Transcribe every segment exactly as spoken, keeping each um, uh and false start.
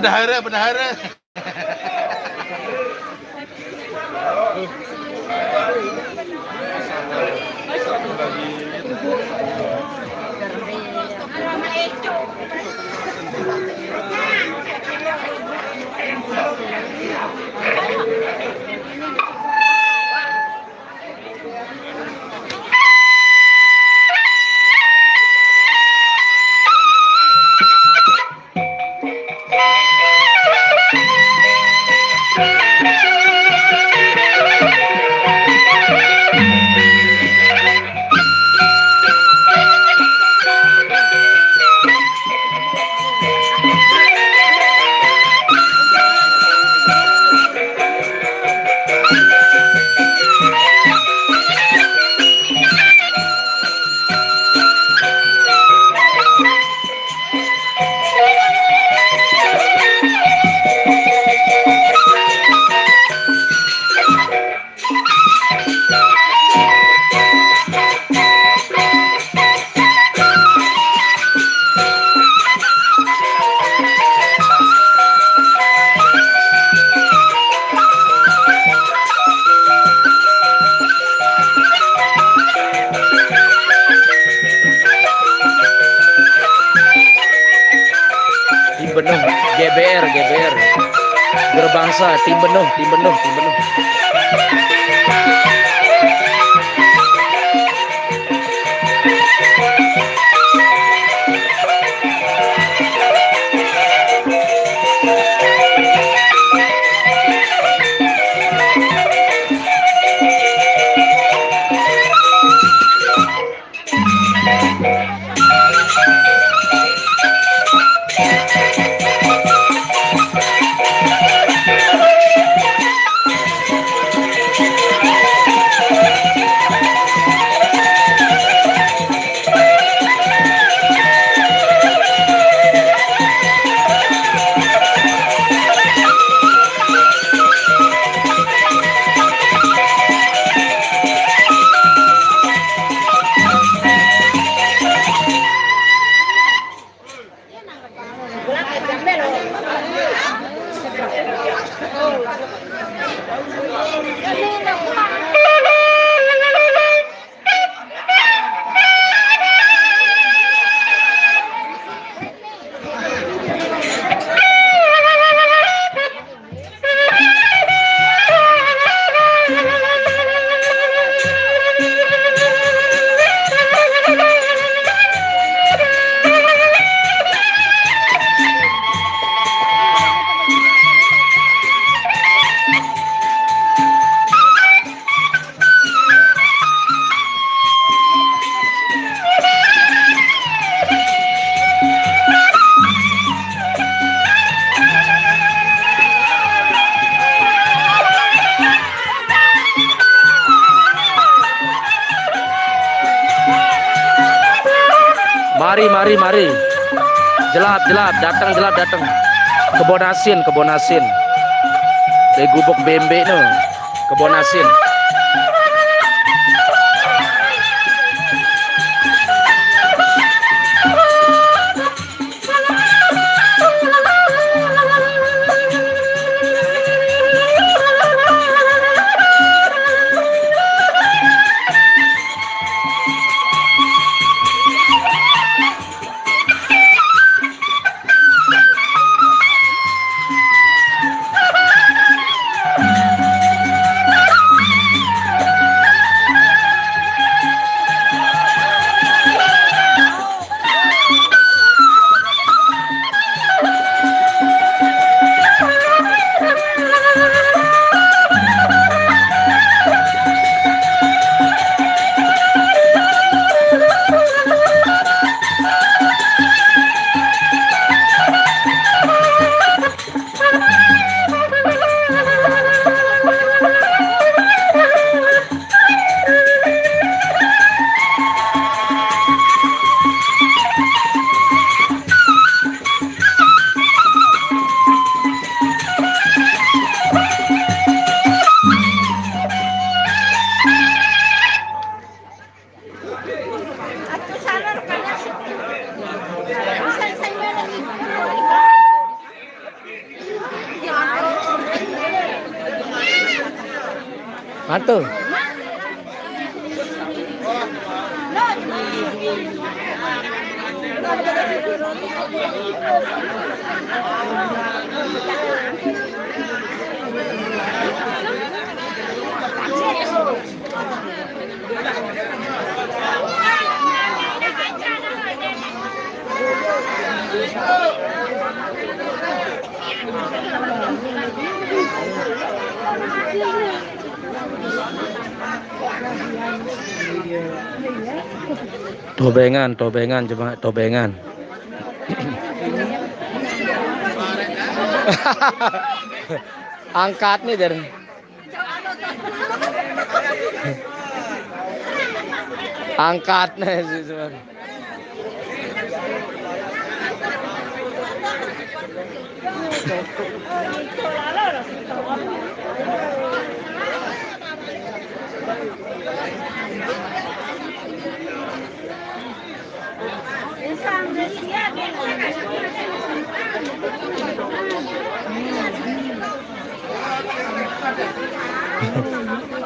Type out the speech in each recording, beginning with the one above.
Bendahara, bendahara. Tim Benung, G B R, G B R. Gerbangsa, tim Benung, tim Benung, tim Benung. Mari, mari, mari. Jelap, jelap, dateng, jelap, dateng. Kebon asin, kebon asin. Dari gubuk bembe no. Kebon asin. Mantul. Tobengan, tobengan, jemaah tobengan. Angkat nih, jar. Angkat nih, si Suman.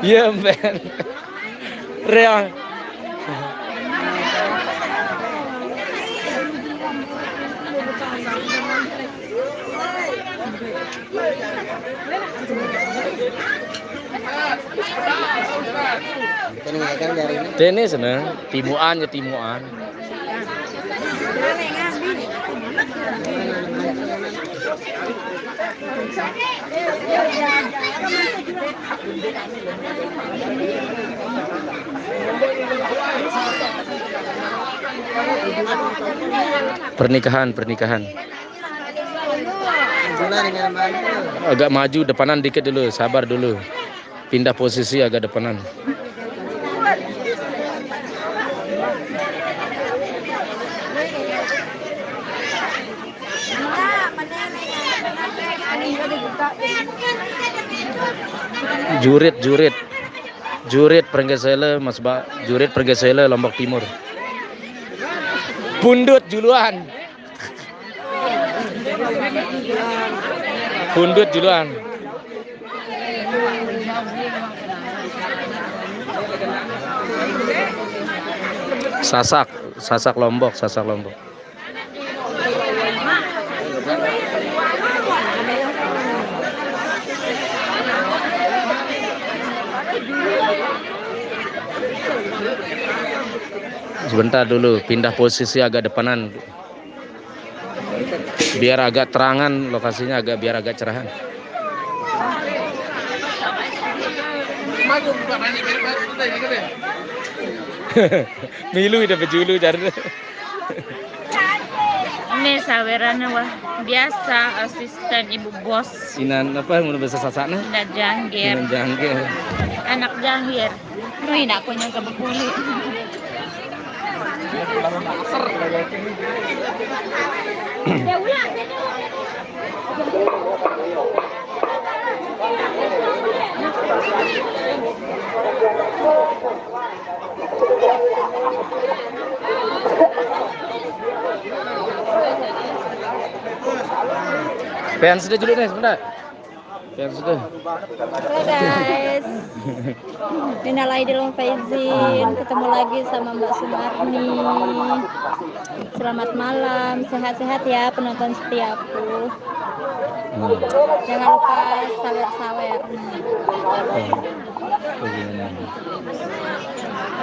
Iya, Ben. Real. Tenis, nah, timuan ya timuan. Pernikahan, pernikahan. Agak maju, depanan dikit dulu, sabar dulu. Pindah posisi agak depanan. Jurit, jurit. Jurit Perenggesele, Mas Ba. Jurit Perenggesele, Lombok Timur. Pundut juluan. Pundut juluan. Sasak, Sasak Lombok, Sasak Lombok. Sebentar dulu, pindah posisi agak depanan. Biar agak terangan lokasinya, agak, biar agak cerahan. Milu udah bejulu, jar. Ini saweran wah biasa, asisten ibu bos. Inan apa, mun bahasa Sasakna? Inan jangkir. Inan jangkir. Anak jangkir. Duh, ini aku yang kebekuli. Pensi deh dulu nih, sebentar. Pensi deh. Halo guys. Minal aidin wal faizin, ketemu lagi sama Mbak Sumarni. Selamat malam, sehat-sehat ya penonton setiaku. Hmm. Jangan lupa sawer-sawer. Hmm. Bagaimana?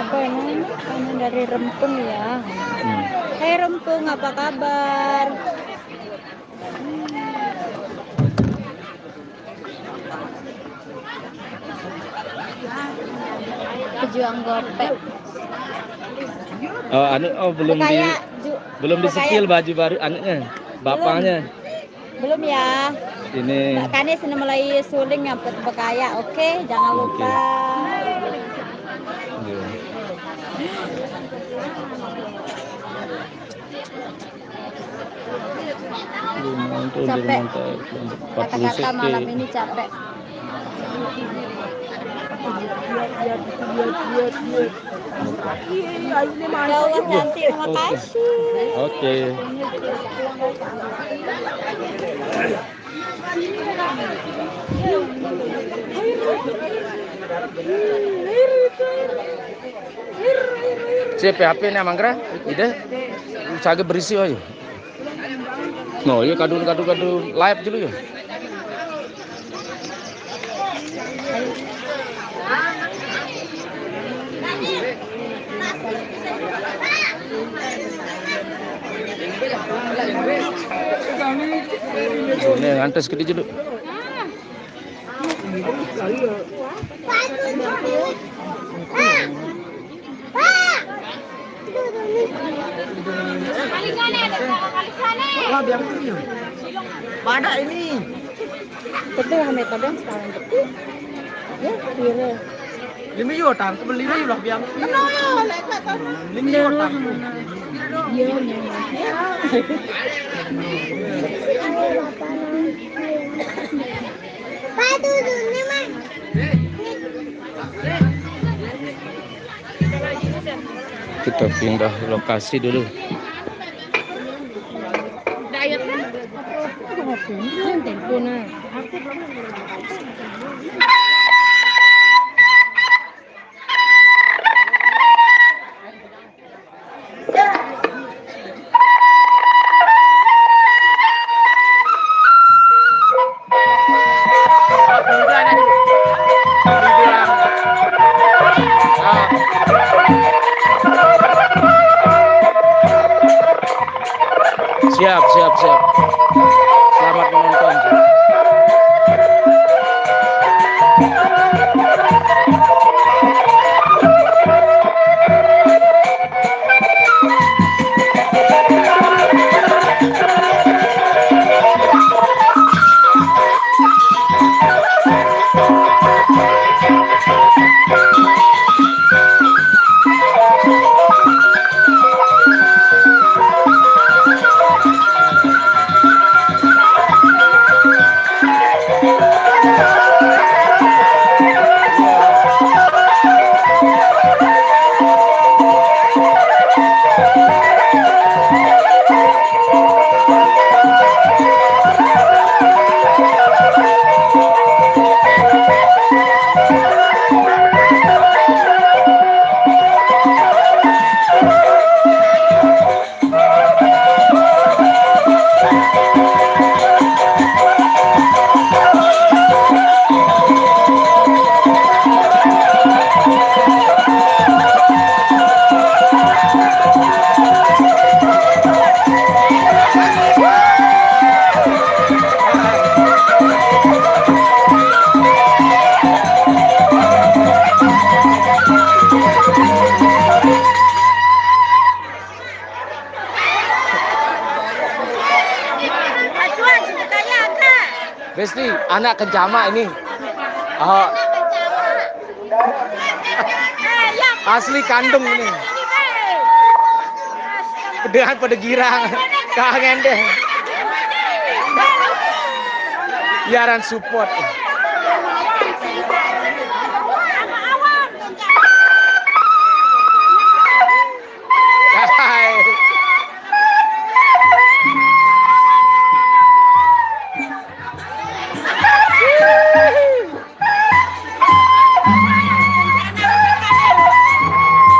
Apa ini? Ini dari Rempung ya. Hmm. Hai Rempung, apa kabar? Pejuang gope. Oh, anu, oh, belum di, Kayak ju- belum di-spill baju baru anunya, bapaknya. Belum ya. Ini. Mbak Kanis ini mulai suling nyambut bekaya. Oke, jangan lupa. Iya. Capek. Kata-kata malam ini capek. Ya Allah, cantik, terima kasih. Oke. Si P H P ini amangkra, ide, saga berisi aja. No, iya kadun kadun kadun live dulu ya. Ini ngantes ke dia dulu. Pada ini. Betul, kami tadi sekarang betul. Ya, kira. Lima juta, aku beli lima lah biang. Lima juta. Iya, iya. Kita pindah lokasi dulu. Siap, siap, siap. Selamat menonton. Besti, anak kencama ini. Oh. Asli kandung ini. Dengan pada girang. Kangen deh. Yaran support.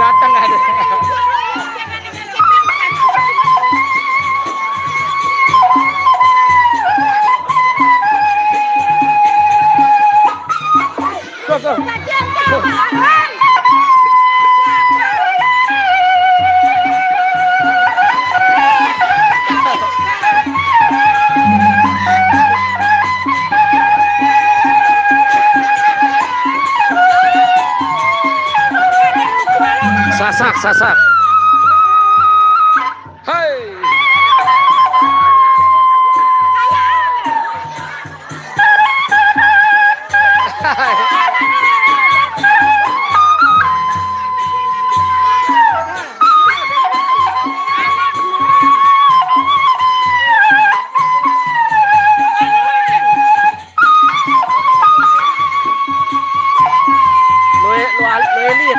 Datang ada. Go, go. Sasak, sasak. Hai. Lu, lu, lu elit.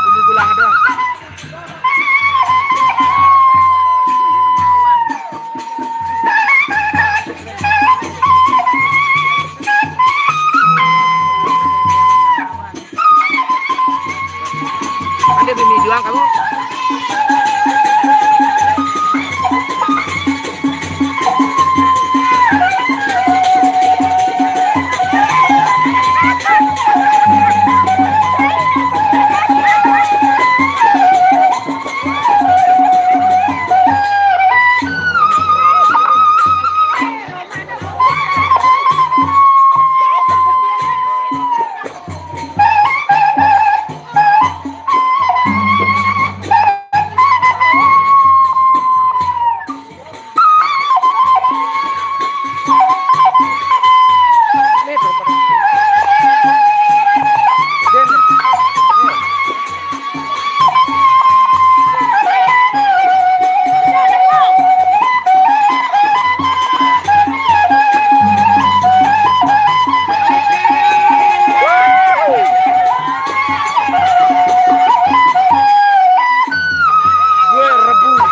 Tunggu gulang doang. Ada bini juang kamu? Gue rebus.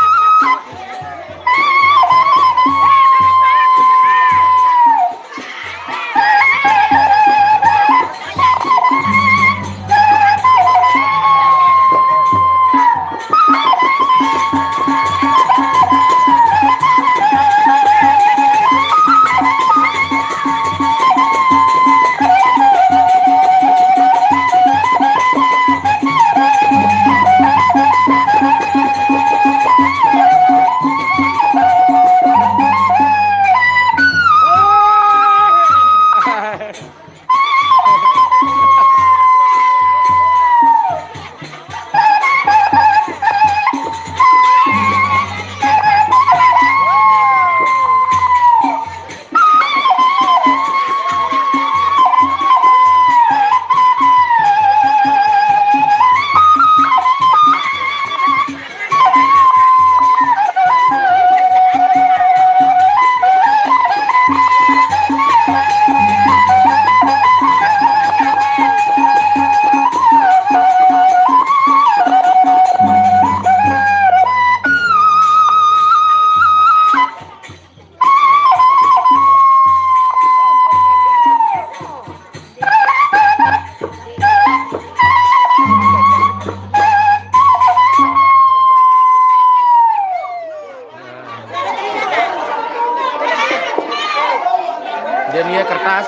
Dia nih ya kertas.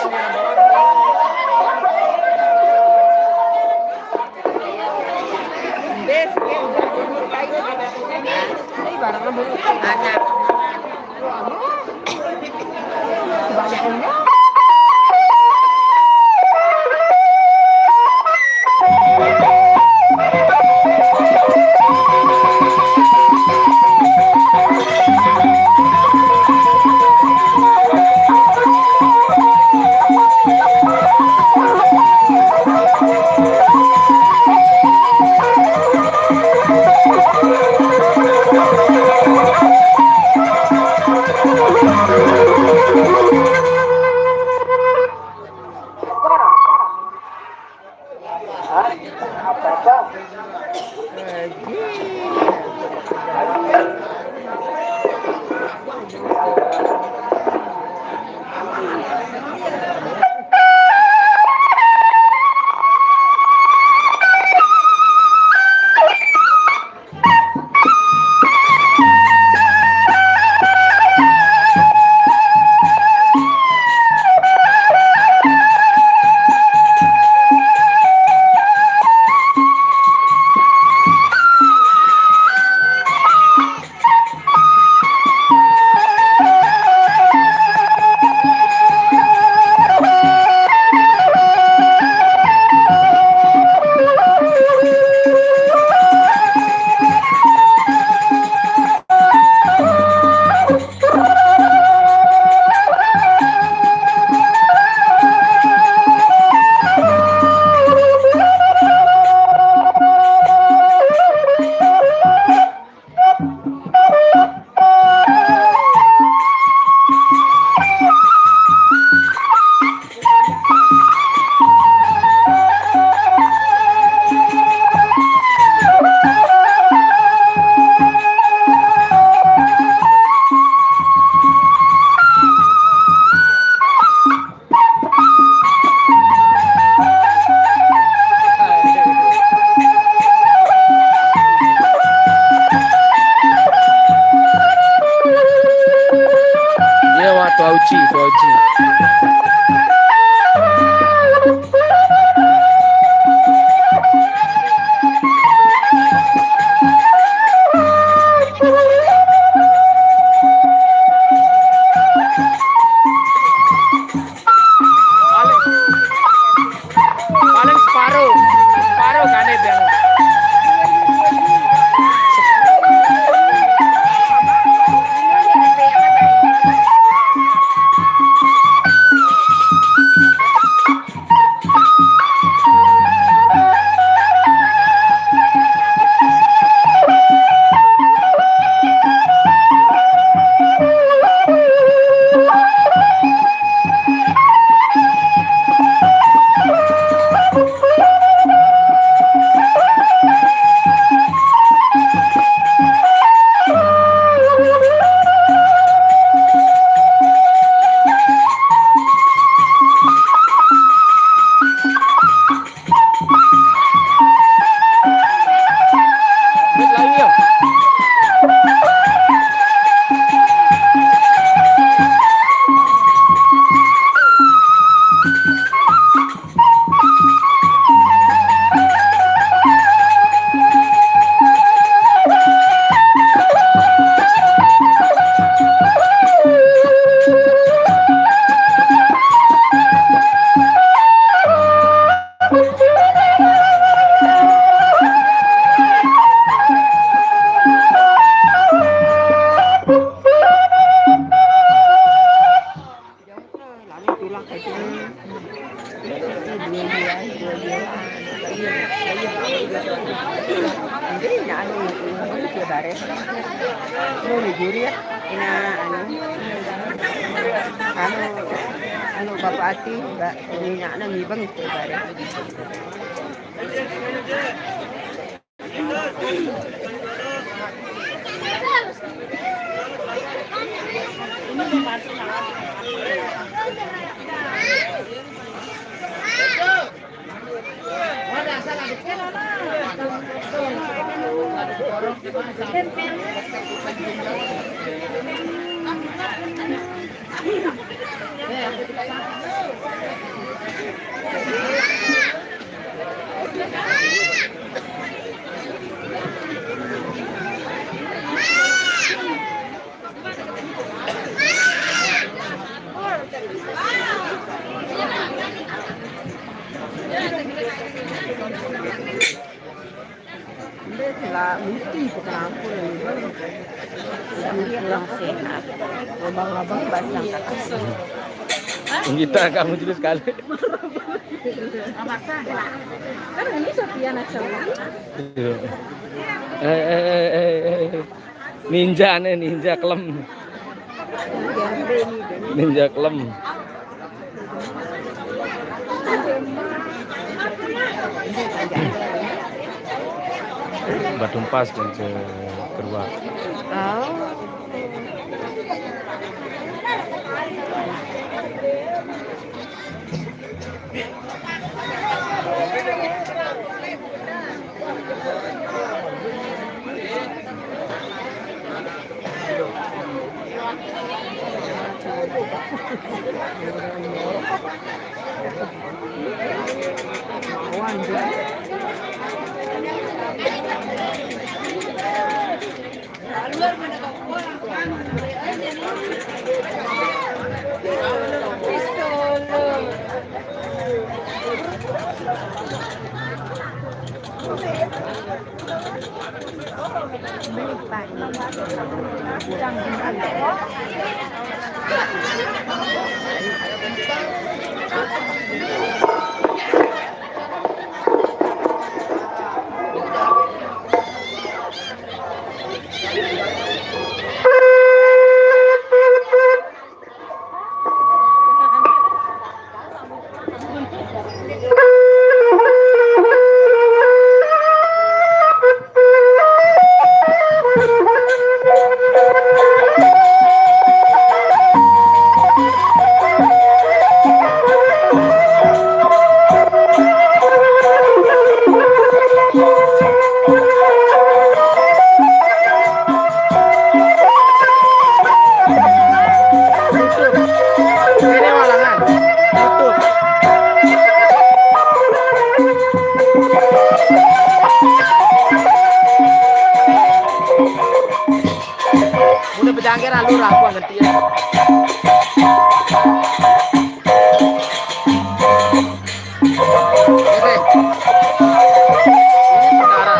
Anak. Paling, paling separuh, separuh kane ben. Ini anu, ini dia bare. Ini juri ya. Ini anu, anu, anu Bapak Ati, Mbak, ini anu ngibeng dia bare. Lah, mesti kita rangkul ini. Kurang sehat. Abang-abang basah kata. Kita kamu terus sekali. Kan ini Sofian aja. Iya. Eh, eh, eh, eh, eh. Ninja nih, ninja kelem. Ninja kelem. Badung pas kan se-, keruak. Oh. Lah, aku ganti ya. Oke. Ini perkara.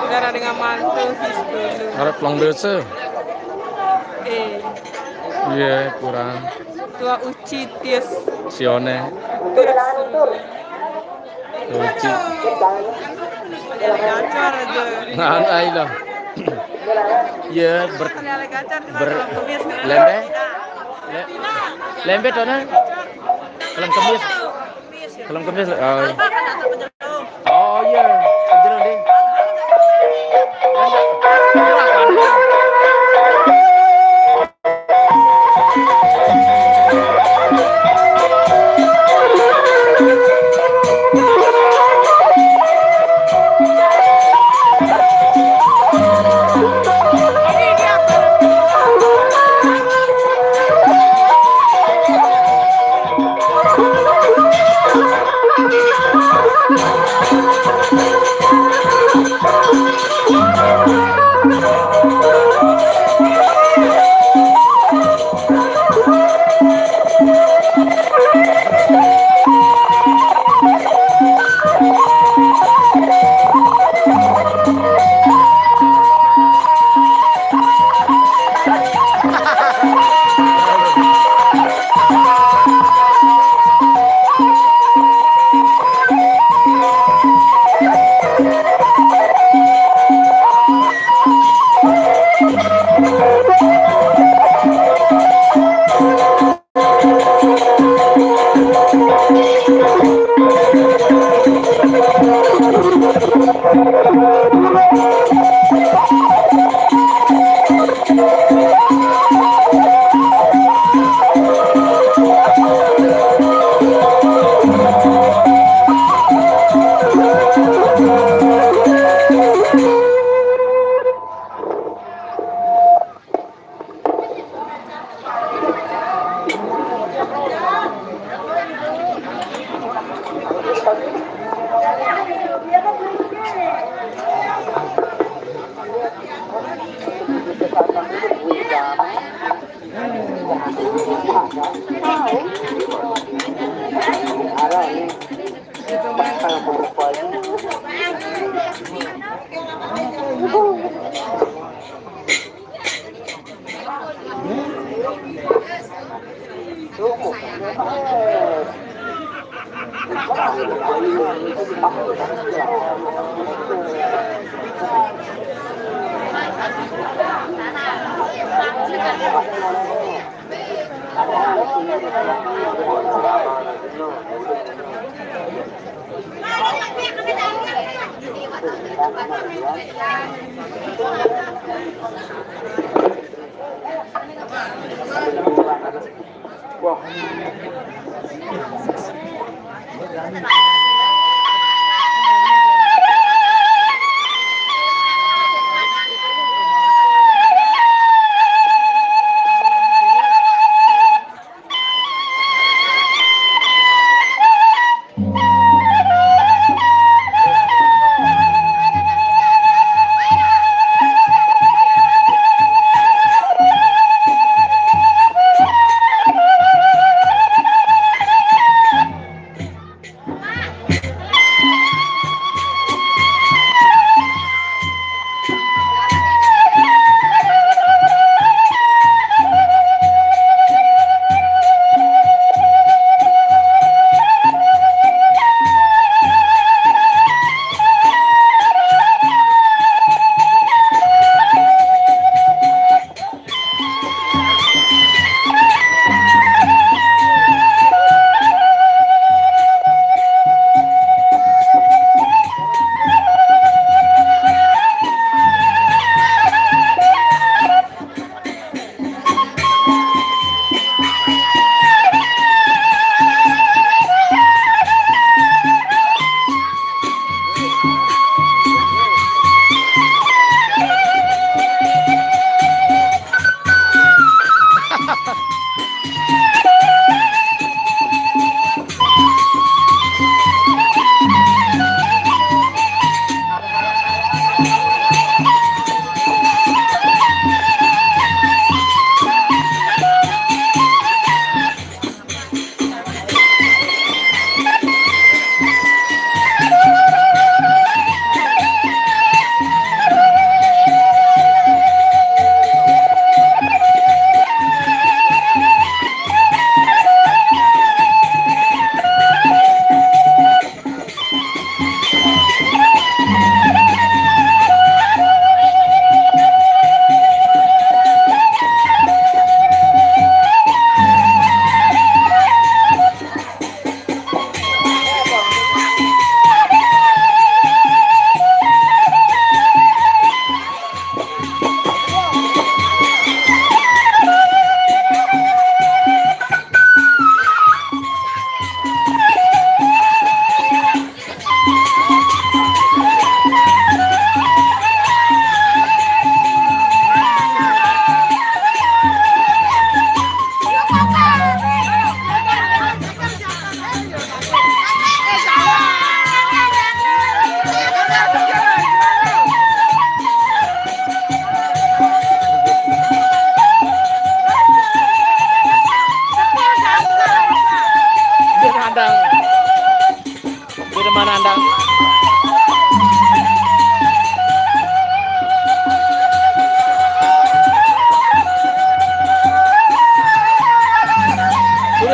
Darah dengan mantu, his dulu. Ngarep long desa. Eh. Iya, kurang. Tua uci tias. Sione. Tias. Uci. Gacor aja. Nah, ayo lah. Iya, ber, ber, lembe. Le-, lembe tuh, nah. Kelem kemis. Kelem kemis. Oh. Oh iya, penjero deh.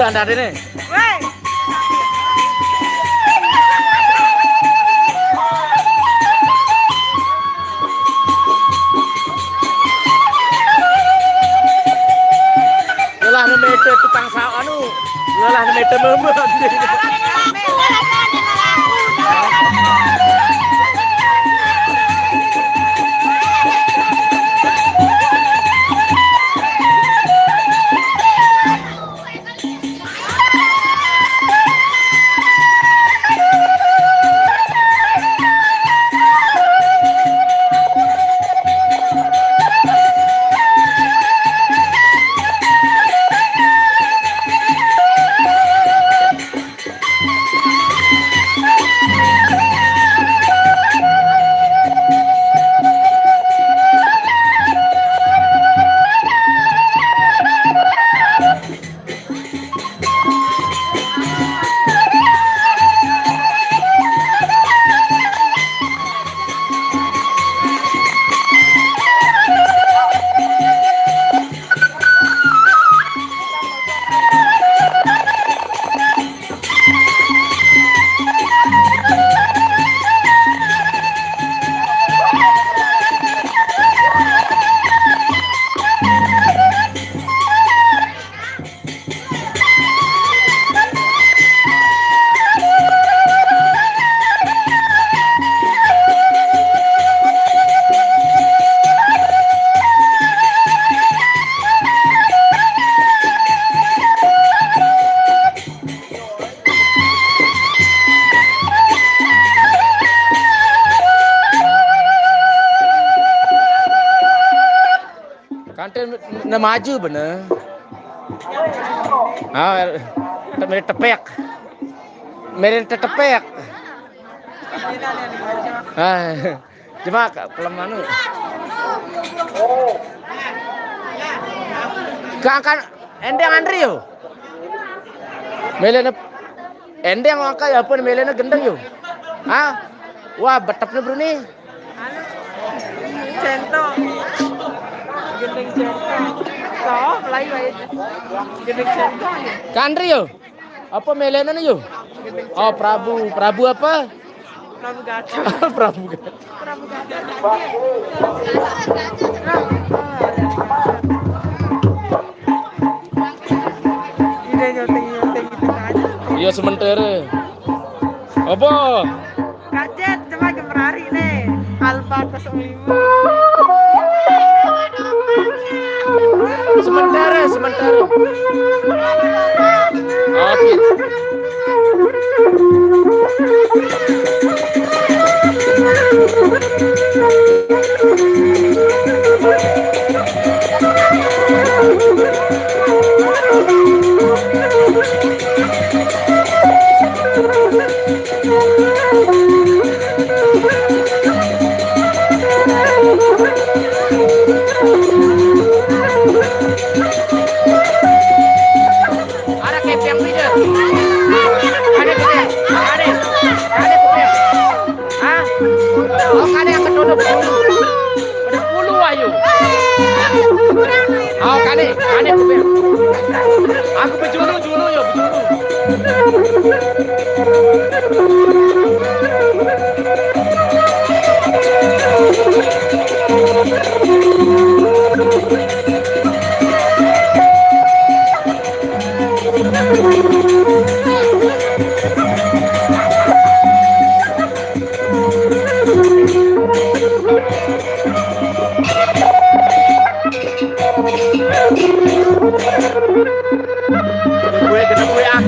Tandane. Weh. Lelah ne mete tukang sa-, anu, lelah ne mete meme. Kante ne maju bene. Ah, mere tepek. Mere tetepek. Ah, cuma ka-, kelem anu. Kang kan endeng Andri yo. Melene Endeng angka ya pun melene gendeng yo. Hah? Wah, betepne Bruni. Anu, centong. Gendeng centong. Toh, mulai wae. Gendeng centong ya. Kandri yo. Apa melene yo? Gendeng Oh, centong. Prabu, Prabu apa? Prabu Gatot. Prabu Gatot. Prabu Gatot. Ide nyoteng-nyoteng gitu kan. Iya, sementara. Apa? Kajet, coba gemerari nih. Alfa kosong lima. Sementara, sementara. Oke. Ada kepeng bisa. Ada kepeng. Ada. Ada kepeng. Hah? Oh, ada yang ketutup. Ada puluh ayo. Oh, kane, kane kepeng. Aku bejulu, julu ya, bejulu. Gue, kena gue, ah.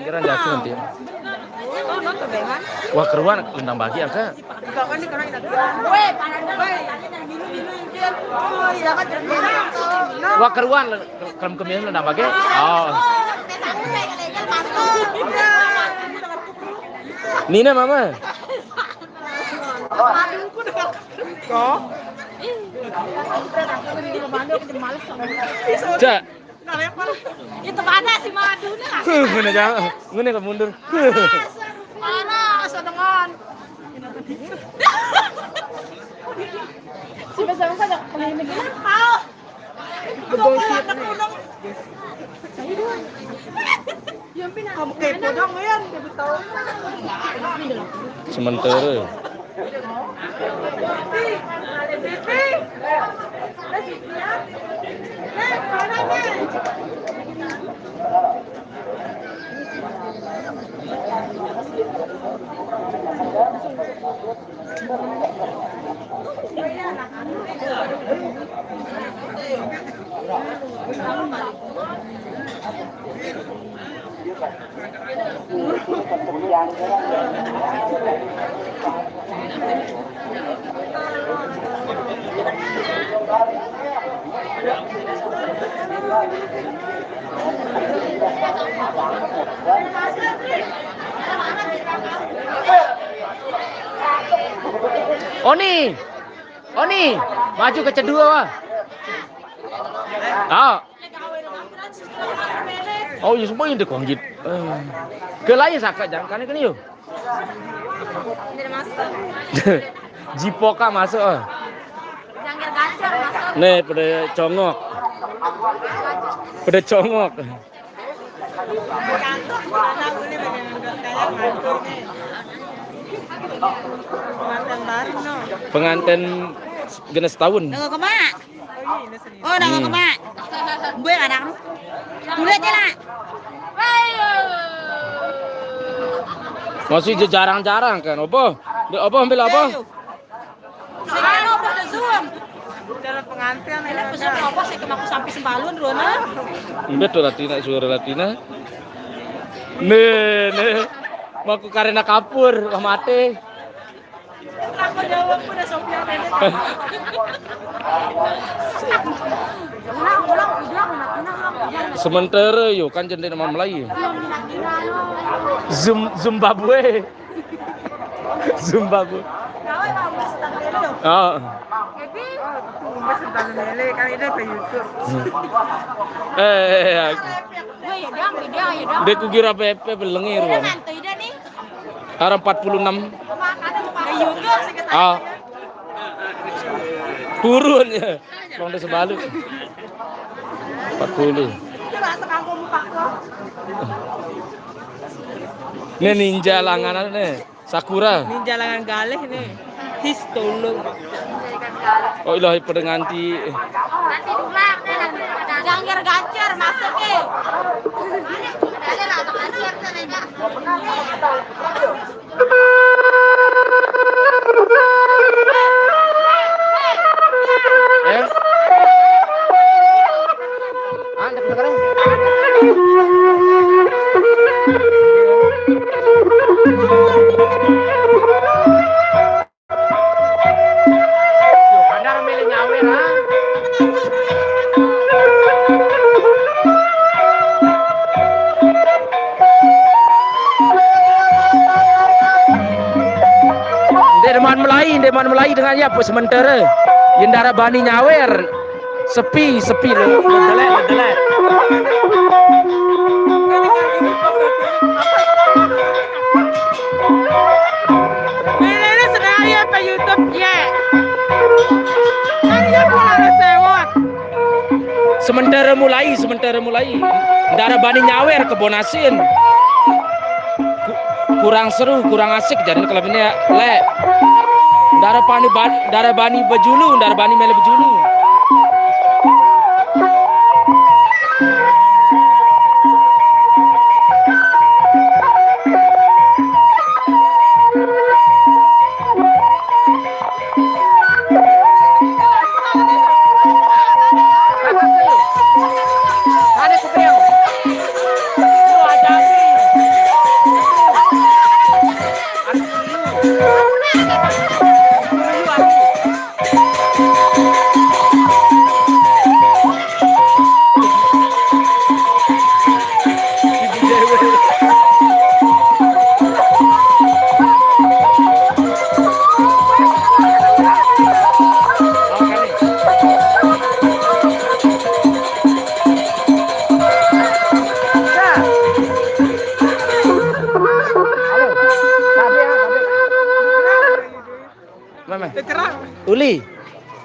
Kira jatuh nanti. Wah, keruan lendang bagi, angka. Wah, keruan, kelem kemian lendang bagi. Oh. Nina, mama. Cak. Itu mana si Maduna? Huh, ngene jangan, ngene ke mundur. Huh. Parah, sedengan. Sudah sama-sama keliling. Begosip. Kamu kepo dong, Yan, siapa tahu. Sementara. Oni, Oni, maju ke kedua, wah. Ah. Oh, ya semua yang dikonggit. Eh. Ke lain saka jangkane kene yo. Tidak masuk. Jipoka masuk, eh. Jangkir gacor masuk. Nih, pada congok. Pada congok. Pengantin baru, no. Pengantin genep setahun. Nunggu kemak. Oh, nunggu kemak. Gue anak lu. Kulit ya, nak. Masih jarang-jarang kan, opo? Opo ambil opo? Sekarang opo udah zoom. Dalam pengantin. Ini pesan opo sih kemaku sampai sembalun, Rona? Mbet tuh Latina, suara Latina. Nih, nih. Maku karena kapur, wah mati. Sementara yo kan jendela nama Melayu. Zim-, Zimbabwe. Zimbabwe. Ah. Eh, eh, eh, aku. Dek kukira pepe belengi ruang. Arah empat puluh enam. Ah. Turun ya. Wong wis balik. Empat puluh. Ini ninja langanan nih. Sakura. Ninja langan galih nih. His tolong. Oh, ilah, pada nganti. Jangkir gacor masuk, eh. Eh? Ah, ndak kedengeran. Yo, bandar milih nyawer, ah. Ndek demen mulai, ndek demen mulai dengan ya, apa sementara. Yen ndak bani nyawer. Sepi, sepi lho. Delek, delek. Ini sebenarnya apa YouTube ya? Kan ya mulai sewot. Sementara mulai, sementara mulai. Ndak bani nyawer kebon asin. Ku-, kurang seru, kurang asik, jadi kalau ini ya, lek. Ndak bani ban-, ndak bani bejulu, ndak bani mele bejulu. Uli.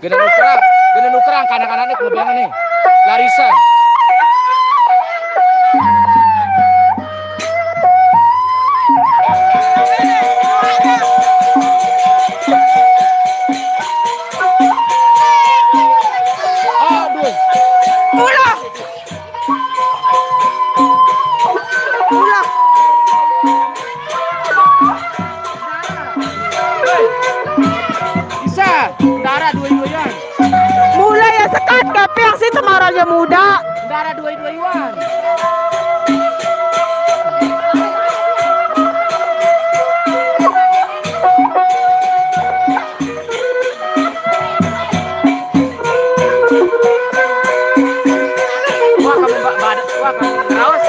Gena nukerang, gena nukerang kanak-kanak nih, ngebayang nih. Larisa. Aduh. Ulah. Ulah. Bisa, darah dua-duaan. Mulai ya sekat, tapi yang si semaranya muda. Darah dua-duaan. Wah, kamu ba-, bad-, wah, kamu raos.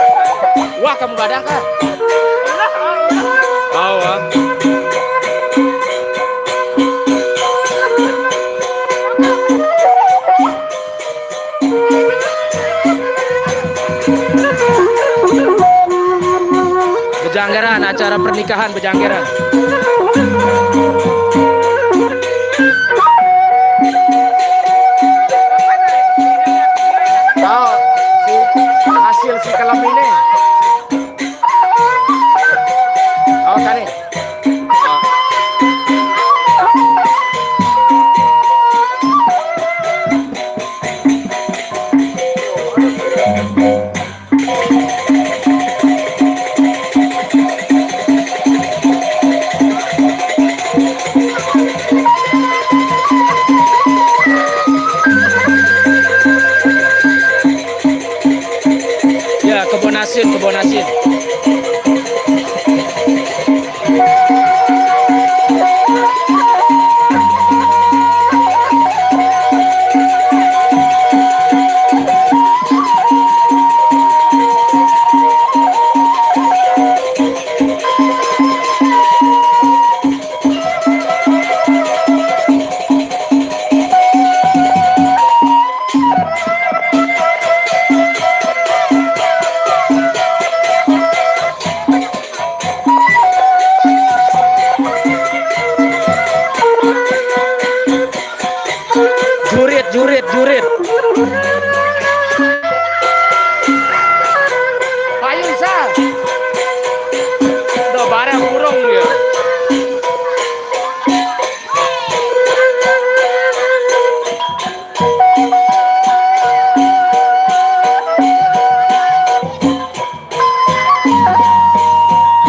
Wah, kamu badak kah? Tahu, ah. Bejanggeran, acara pernikahan bejanggeran. Oh, si, hasil si kelem ini. Oh, tadi. Ya, kebon asin, kebon asin. Jurit, jurit, jurit. Payu, Sa. Udah barang burung dia.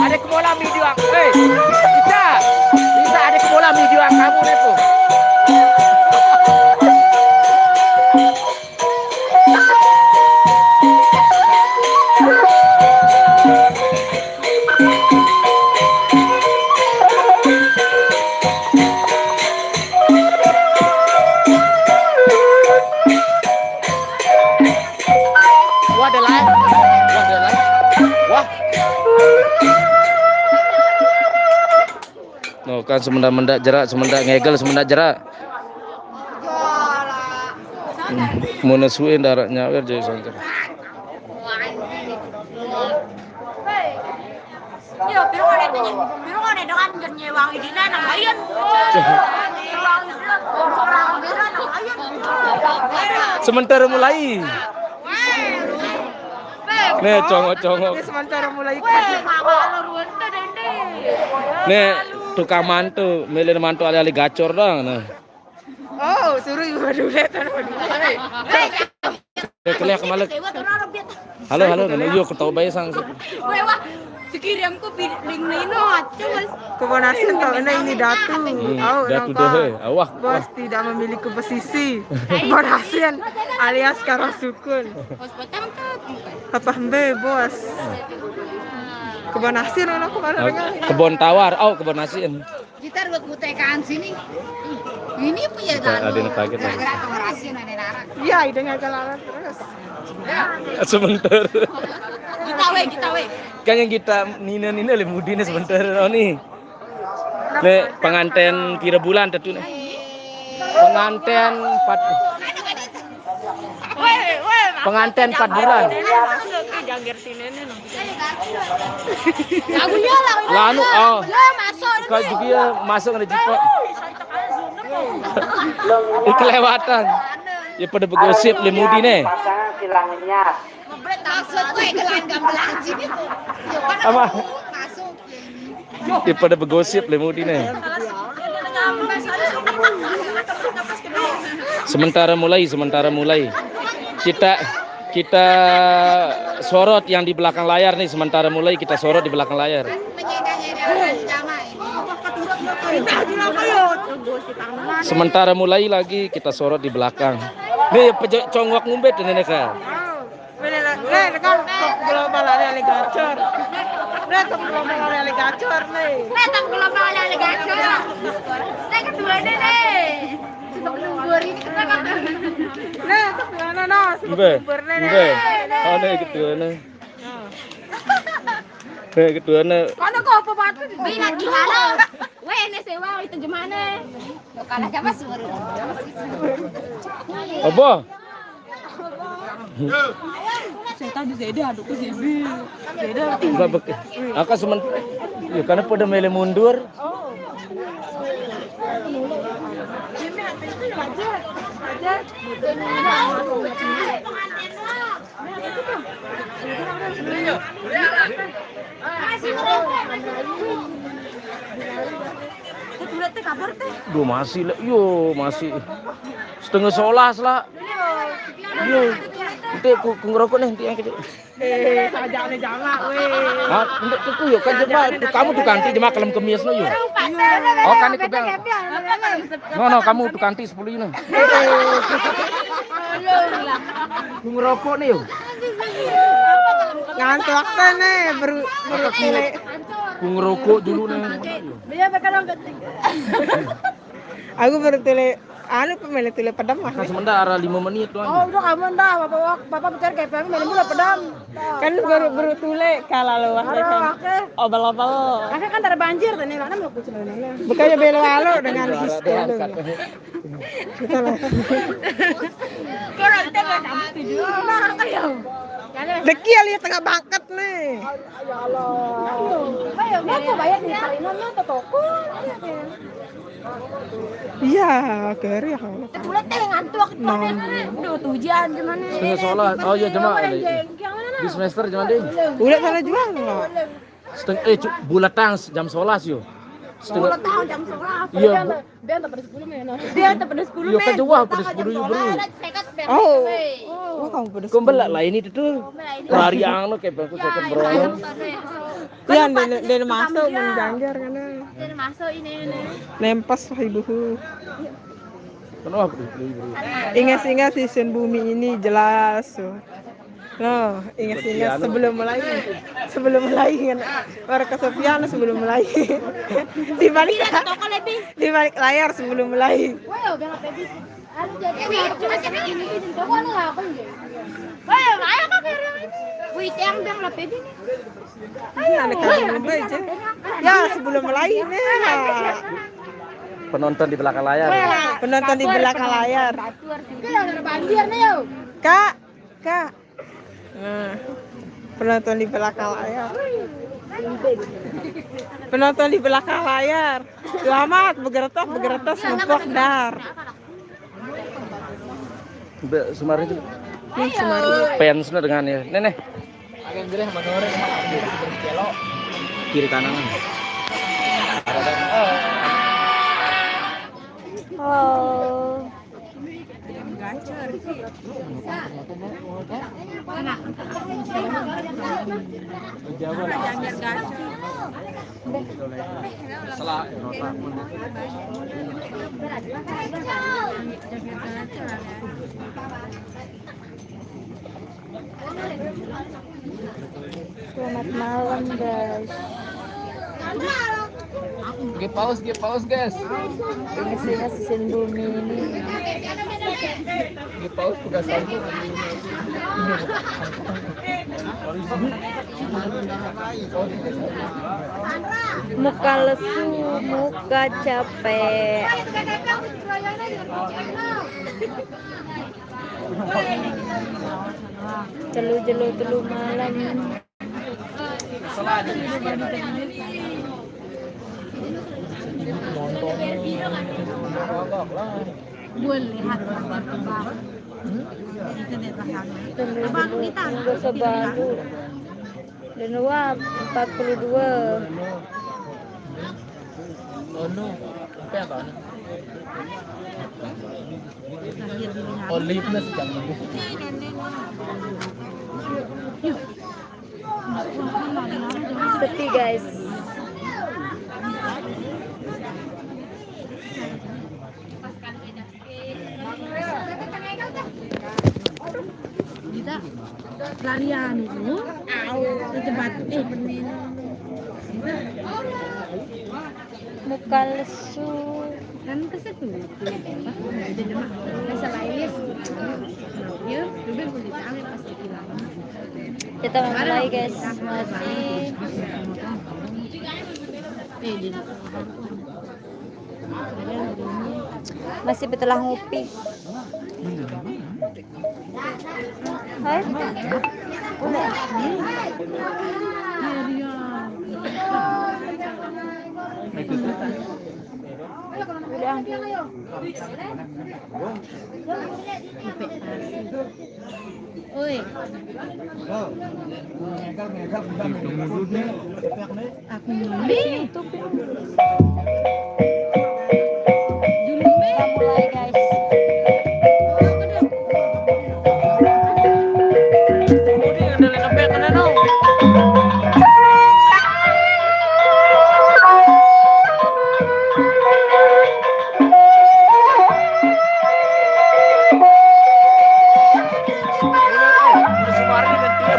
Ada kemola mi juang. Hei, bisa. Bisa ada kemola mi juang kamu nih tuh. Wah, ada lain. Wah, ada lain. Wah. No, kan semendak-mendak jerak, semendak ngegel, semendak jerak. Mun nesuin darat nyawer jadi sangker. Yo, piro ada dengan, piro ada dengan jernih wangi di sana, ayo. Sementara mulai. Nih, congok-congok. Ini sementara mulai. Weh, mama lu ruwet tuh, Dende. Nih, tukang mantu, milih mantu alih-alih gacor dong, nah. Oh, suruh ibu dulu ya, tuh. Hei, kelihatan kembali. Halo, halo, halo. Yuk, ketawa bae sang. Weh, wah. Sekirim ku pi-, ling nino, acus. Kebon Asin tau, nah, ini Datu. Hmm, oh, Datu nampak. Deh, eh. Awah, bos wah. Tidak memiliki posisi. Kebon Asin alias Karasukun. Bos Potong tuh. Apa mbe, bos? Kebon Asin, mana aku mana Ah, dengar? Kebon Tawar, oh, Kebon Asin. Kita buat kutekaan sini. Ini apa ya? Kita lalu ada yang kaget lagi. Gara-gara Kebon Asin, ada yang larang. Iya, ide nggak kelar terus. Sebentar. Kita weh, kita weh. Kan yang kita nina-nina le mudine sebentar, oh, nih. Nih, pengantin pira bulan tentu nih. Pengantin empat. Pengantin empat bulan. Lagunya lah. Lanu, oh. Ya, masuk. Kau juga masuk ada jipo. Ih, kelewatan. Ya pada begosip le Mudi nih. Maksud gue gelandang belaji gitu. Ya kan, apa? Masuk. Ya pada begosip le Mudi nih. Sementara mulai, sementara mulai. Kita kita sorot yang di belakang layar nih, sementara mulai kita sorot di belakang layar. Sementara mulai lagi kita sorot di belakang. Nih, pejo-, congwak ngumbet ini nih, Kak. Weh, le, le, le, kan, tok bola bala le, le gacor. Le, tok bola bala le, le gacor, le. Le, tok bola bala le, le gacor. Le, kedua nih, le. Sudah keluar ini kenapa? Le, tok bola, no, no, sudah keluar, le, le. Mbe. Ada kedua nih. Mbe, kedua nih. Mana kok apa batu? Bina gimana? Weh, ini sewa itu gimana? Lo kalah sama suara. Apa? Saya tadi Zeda, adukku Zeda. Zeda. Enggak bek-, angka semen-, ya, karena pada milih mundur. Duh, masih lah, yo, masih setengah sebelas lah. Yo, nanti ku, ku ngerokok nih, nanti yang kecil. Eh, sajak nih jamak, weh. Hah? Untuk kuku ya kan, Jemak. Kamu tuh kanti, Jemak, kelem kemis no, yo. Oh, kan itu bel. No, no, kamu tuh kanti sepuluh ini. Ku ngerokok nih, yo. Ngantuk nih, baru, baru mulai. Ku ngerokok dulu nih. Dia bakal angkat. Aku baru tele, anu, pemilih tele pedam lah. Kan sementara lima menit doang. Oh, udah kamu ndah, bapak, bapak bicara kayak pengen main bola pedam. Kan baru, baru tule kalah lo, wah, kan. Oke. Obel-obel. Akhirnya kan ada banjir tadi, mana mau kucing mana? Bukannya belo alo dengan his dulu. Kita lah. Kalau kita nggak sama tujuh, nah, ayo. Deki ya, lihat tengah bangket nih. Ya Allah. Ayo, mau bayar di Kalimantan atau toko? Iya, keri ya. Bulat teh ngantuk. Nah. Duh, tujian gimana? Setengah sekolah. Oh iya, Jemak. Di semester gimana deh? Bulat sana juga enggak? Setengah, eh, cu-, bulat tang jam sebelas yo. Setengah. Bulat tang jam sebelas. Iya, bu- Dia tak pada sepuluh men. Dia tak pada sepuluh men. Iya, kan jauh pada sepuluh yo, bro. Oh. Wah, kamu pada sepuluh. Kembali lah ini tuh. Lari anu kayak bangku saya, bro. Iya, dia, dia masuk menjanggar karena. Dia masuk ini, ini. Lempas lah ibu. Kenapa, bro? Ingat-ingat season bumi ini jelas tuh. No, ingat-ingat sebelum mulai. Sebelum mulai kan. Warga Sofian sebelum mulai. Di balik, di balik layar sebelum mulai. Woi, udah nggak baby. Aduh, jadi ini cuma kayak gini, gini. Kamu anu lah, aku aja. Woi, ayo kak, kayak ini. Wih, tiang biang lah baby nih. Ayo, ada kali ngombe aja. Ya, sebelum mulai nih. Penonton di belakang layar. Penonton di belakang layar. Kayak ada banjir nih, yo. Kak, Kak. Nah, penonton di belakang layar. Penonton di belakang layar. Selamat, begeretas, begeretas, nempok, dar. Mbak Sumari itu. Nih, Sumari. Fans lo dengan ya. Nih, nih. Kiri kanan. Halo. Selamat malam, guys. Gak paus, gak paus, guys. Ini sih season bumi ini. Gak paus, pegasan. Muka lesu, muka capek. Telu jelo telu malam. Boleh, harus berkembang. Itu dia tantangan. Abang, kita Nggak sebaru. Lenovo empat puluh dua. Oh no, apa yang kau ni? Olive lah sedang. Sepi, guys. Kita larian itu, itu batu, eh, Muka lesu. Kan ke situ. Itu cuma masalah ini. Ya, lebih boleh tahu pasti hilang. Kita memulai, guys. Masih, masih betelah ngopi. Hai. Udah. Oi. Aku ini. Kita mulai, guys.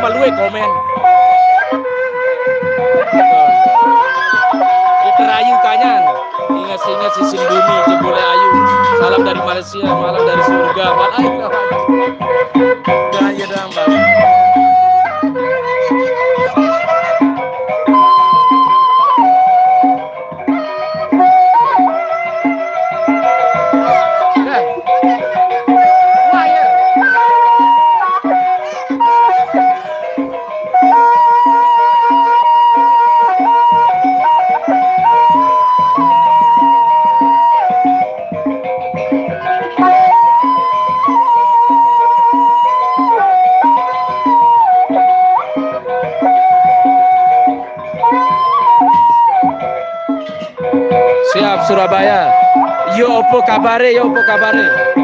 Malu komen. Kita rayu kanyan. Ingat-ingat si Sindumi, jebule ayu. Salam dari Malaysia, malam dari surga. Malam. Dah, ya dah, Mbak. Siap Surabaya. Yo opo kabare, yo opo kabare.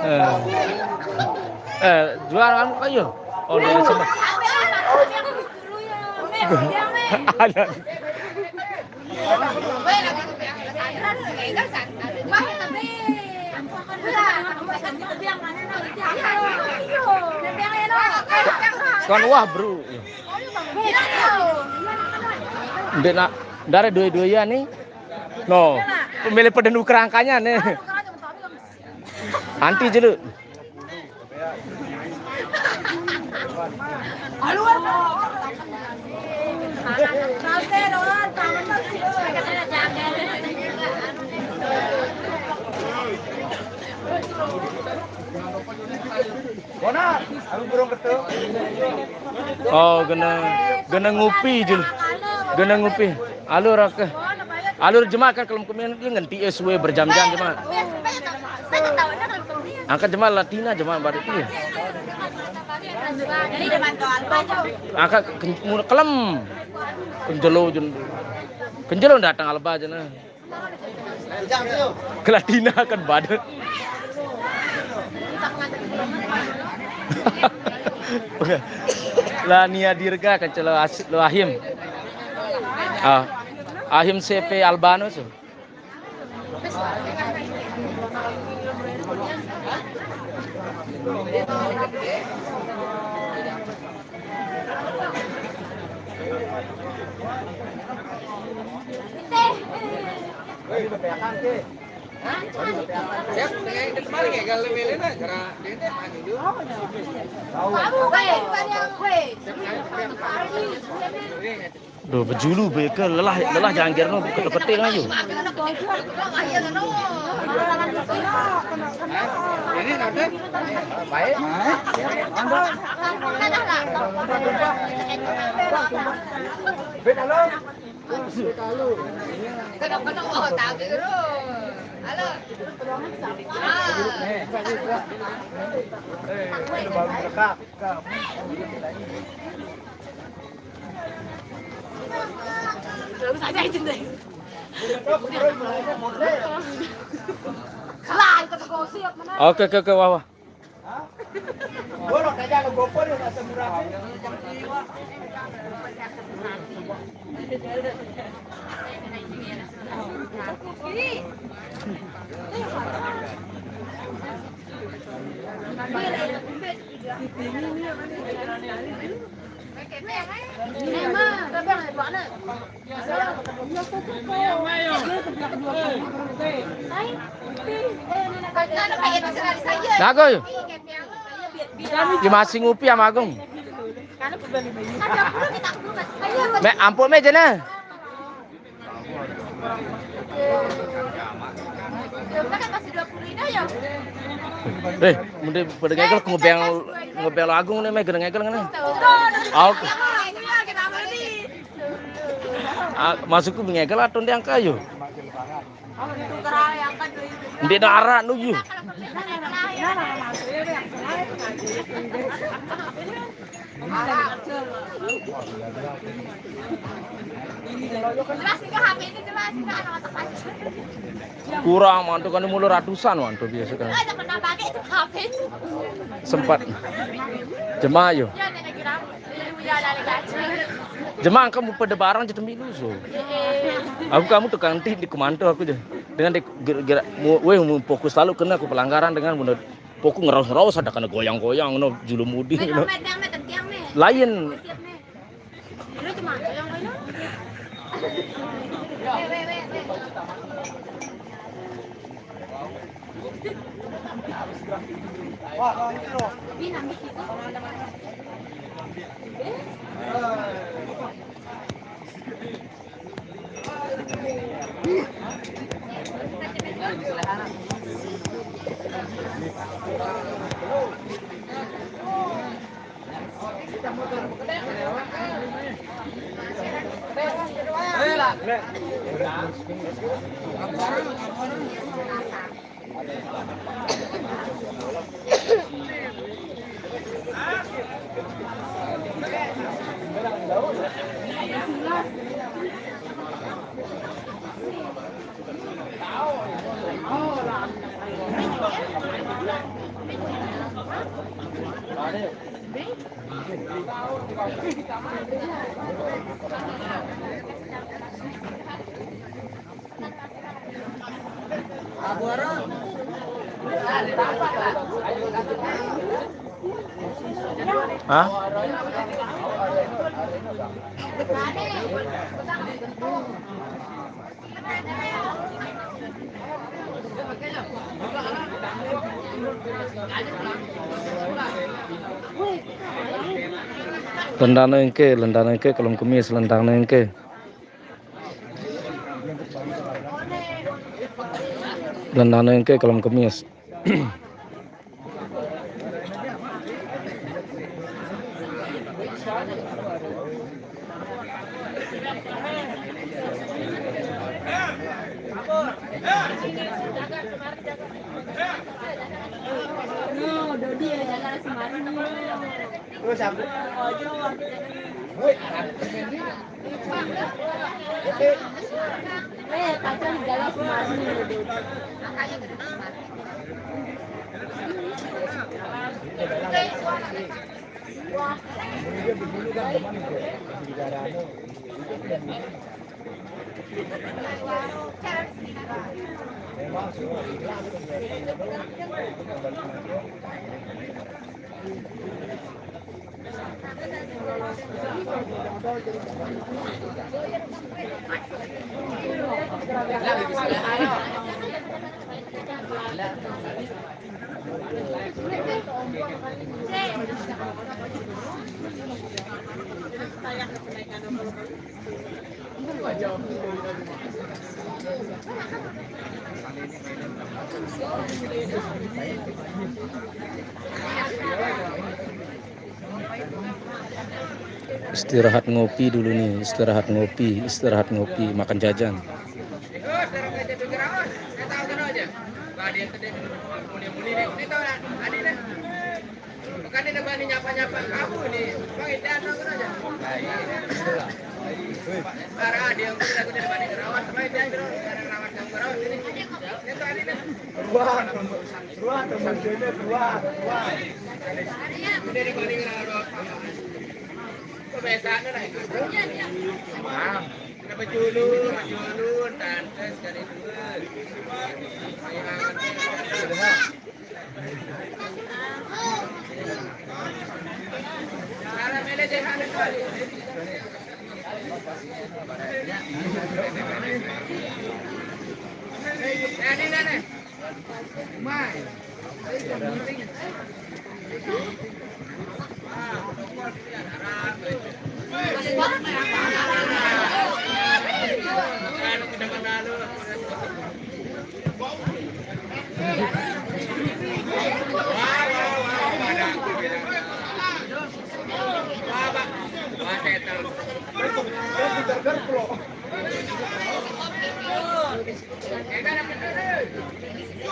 Eh, eh, jual kamu kayu. Oh, dari sana. Ada. Kan wah, bro. Ndek nak, ndare dua-dua ya nih. No, pemilih peden ukerangkanya nih. Anti jelu. Oh, gena, gena ngupi, Jul. Gena ngupi. Alur ake. Alur jemaah kan kalau kemien dia ngenti suwe berjam-jam jemaah. Angkat jemaah Latina jemaah baru itu. Angkat ken-, mula kelem. Kenjelo jen. Kenjelo datang alba jena. Ke Latina kan bade. Lah Nia Dirga kan celo as-, lo Ahim. Ah, Ahim C P Albano so. Siap, dengan itu kemarin ya, kalau Melena, cara dia maju dulu. Weh, bukan yang, weh. Duh, bejulu beke lelah, lelah jangkir no, ketik-ketik aja. Ini ada? Baik. Anda? Beda lo. Kena-kena, oh, tak ada. Halo. Ah. Eh, baru rekam. Bagus aja itu deh. Lah, itu gosip mana? Oke, oke, oke, wah, wah. Lagu yuk. Dia masih ngupi sama Agung. Me, ampun me jene. Eh, mending pada ngegel, ngebel, ngebel Agung nih, me, gede ngegel ngene. Oke. Ah, masukku ngegel atau ndang kayu? Ndek darah nu yu. Jelas enggak H P itu jelas enggak ada otak aja. Kurang mantu kan mulai ratusan mantu biasa kan. Ada pernah pakai itu H P itu. Sempat. Jemaah yo. Ya ada lagi rambut. Iya, ada lagi aja. Jemaah kamu pada barang jadi milu so. Aku kamu tukang ti di kemanto aku je. Dengan di gerak, gerak mu, weh, mu fokus lalu kena aku pelanggaran dengan bener. Pokok ngeraus-ngeraus ada kena goyang-goyang no julumudi no. Lain. Hah? Lendana engke, lendana engke kelem kemis, lendana engke. Lendana engke kelem kemis. Istirahat ngopi dulu nih, istirahat ngopi, istirahat ngopi, makan jajan. Bukan ini bani nyapa-nyapa kamu nih. Bang Idan, nongkrong aja. Para dia yang udah gede bani jerawat, Bang Idan, jerawat, jerawat yang jerawat ini. Itu ada nih. Ruang, ruang, ruang, ruang. Ini di bani jerawat. Kebiasaan lah itu. Kenapa culun, culun, tante sekali dua.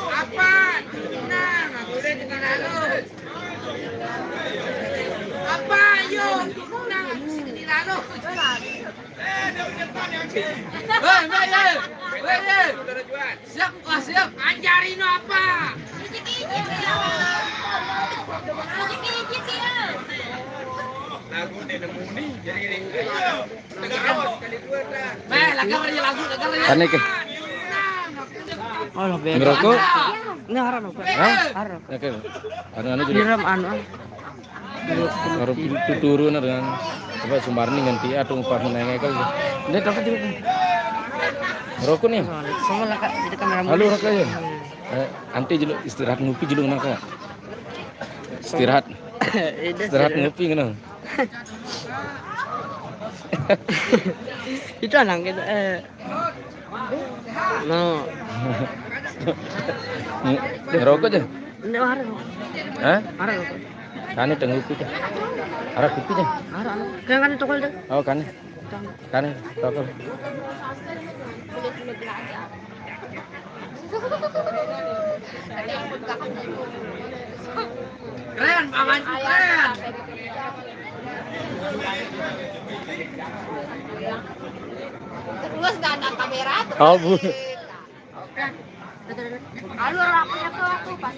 Apa? Tenang, aku udah tenang lalu. Apa? Yo, tenang, aku sini lalu. Hei, hei, hei. Hei, hei. Siap, wah, siap. Anjarino apa? Lagu nih, nemu nih. Jadi ini. Meh, lagu aja, lagu, lagu aja. Aneh ke? Oh, lebih. Ngerokok? Ini haram apa? Hah? Haram. Oke. Anu-anu jadi. Haram anu. Haram tuturun dengan apa, Sumarni nganti atau upah menengah kali. Dia dapat juga. Ngerokok nih. Semua lah, Kak, jadi kamera. Halo, rokok ya. Eh, anti julu istirahat ngopi julu nang, Kak. Istirahat. Istirahat ngopi ngono. Itu anak kita, eh. No. Ngerokok aja? Ini arah. Hah? Arah. Kane tengok kopi aja. Arah kopi aja. Arah. Kayak kan tokol deh. Oh, kane. Kane tokol. Keren, Pak Manju, keren. Terus gak ada kamera tuh. Oh, Bu. Alur aku ya tuh, aku pas.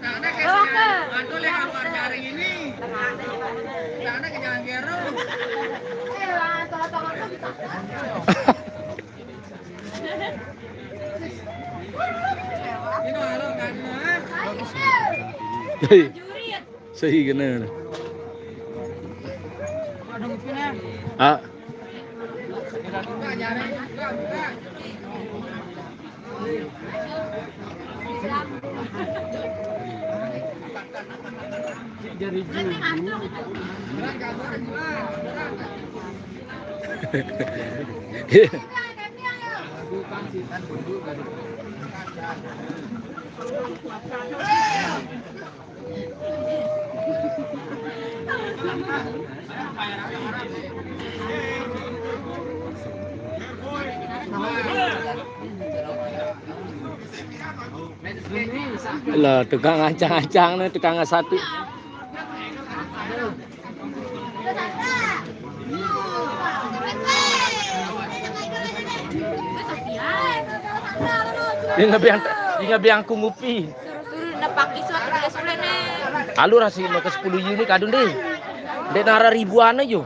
Karena kayak si Mantul yang keluar jaring ini. Karena ke jalan Gero. Hei, sahih kena. Ah. Dari jauh. Lah, tukang ancang-ancang nih, tukang satu. Ini lebih ang-, ini lebih angkung ngopi. Suruh-suruh nepak isu atau tidak sulit nih. Alur hasil ke sepuluh unit kadun deh. Dek nara ribuan aja.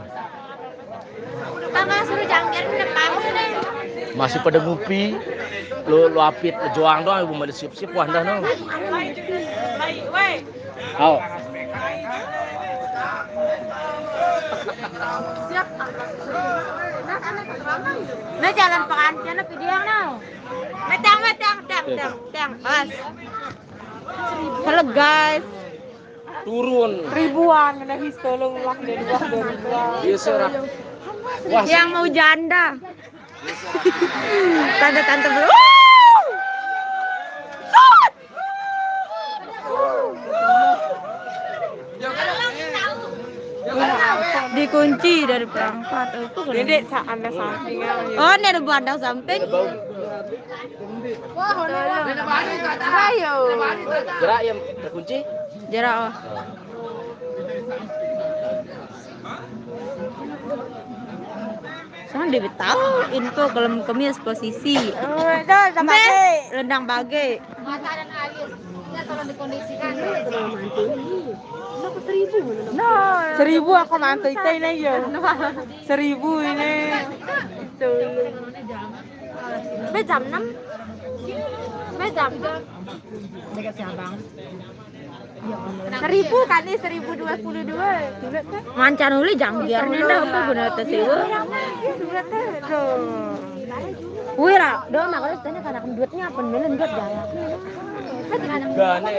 Tanggal suruh jangkir nepak nih. Masih pada ngupi. Lo lo apit lo joang doang, ibu mali siap-siap wah dah no. Au. Nah, jalan pengantin video no. Metang, metang, tang, tang, tang. Awas. Halo guys. Turun. Ribuan, mana his tolong lah dari luar dari luar. Iya, serak. Wah, yang mau janda. Tante-tante belum. Dikunci dari perangkat. Dedek sa-, ada samping aja. Oh, ini ada buat samping. Ayo. Gerak ya, terkunci. Jerak, oh. Soalnya dia tahu info kalau kemis posisi. Oh, itu ada Mbe, bage. Rendang bage. Mata dan alis. Ya, tolong dikondisikan. No, seribu aku mantu itu ini ya. Seribu ini. Be jam enam. Be jam enam. Dekat siapa? Seribu kali seribu dua puluh dua. Mancan uli janggiar nih dah, apa guna atas itu? Wih lah, doang makanya tanya karena duitnya apa nih, duit jalan. Gane.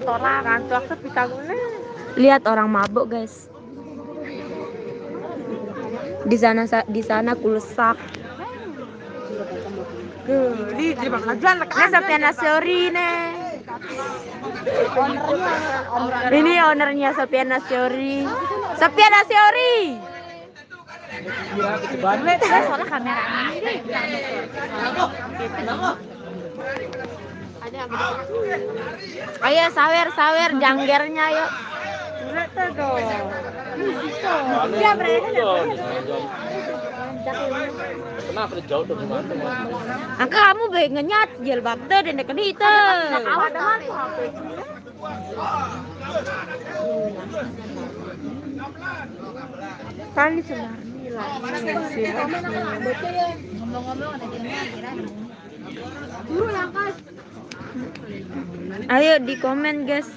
Tolak kan, tuh aku kita guna. Lihat orang mabuk, guys. Di sana sa-, di sana kulesak. Tuh, di, di Bangkalan jual. Ini Sofian Nasiori nih. Ini ownernya Sofian Nasiori. Sofian Nasiori. Soalnya kamera ini. Ayo sawer, sawer, janggernya, ayo. Kenapa jauh tuh gimana? Angka kamu baik ngenyat, jilbab tuh, dan deket itu. Awas, awas. Kan sebenarnya lah. Ngomong-ngomong, ada yang lagi, Ran. Ayo di komen, guys.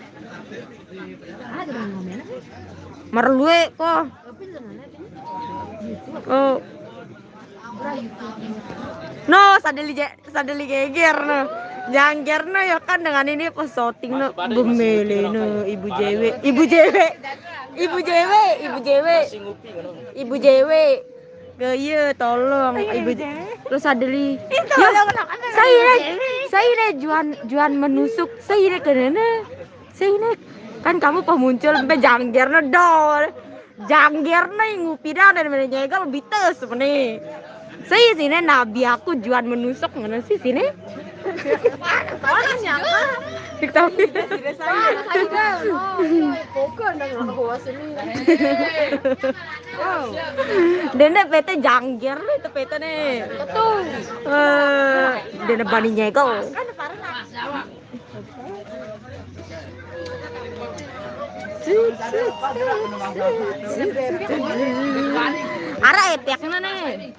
Merlue kok. Oh. No, sadeli je-, sadeli geger no. Jangger no ya kan dengan ini pas syuting no. Bemele no, ibu jewe, ibu jewe. Ibu jewe, ibu jewe. Ibu jewe. Ke iya tolong ibu. Terus sadeli. Saya nih, saya nih juan, juan menusuk. Saya nih kenene. Saya nih kan kamu pemuncul sampai jangger no dol. Jangger nih ngupi dah dan mana nyegel bites mana. Saya sini nabi aku juan menusuk mana sih sini. Panas ya, Kak? Diketahui. Panas aja. Oh, iya, pokoknya nggak kuat sini. Wow. Dene pete jangger itu pete nih. Betul. Eh, dene bani nyegel. Kan parah. Ara epeknya nih.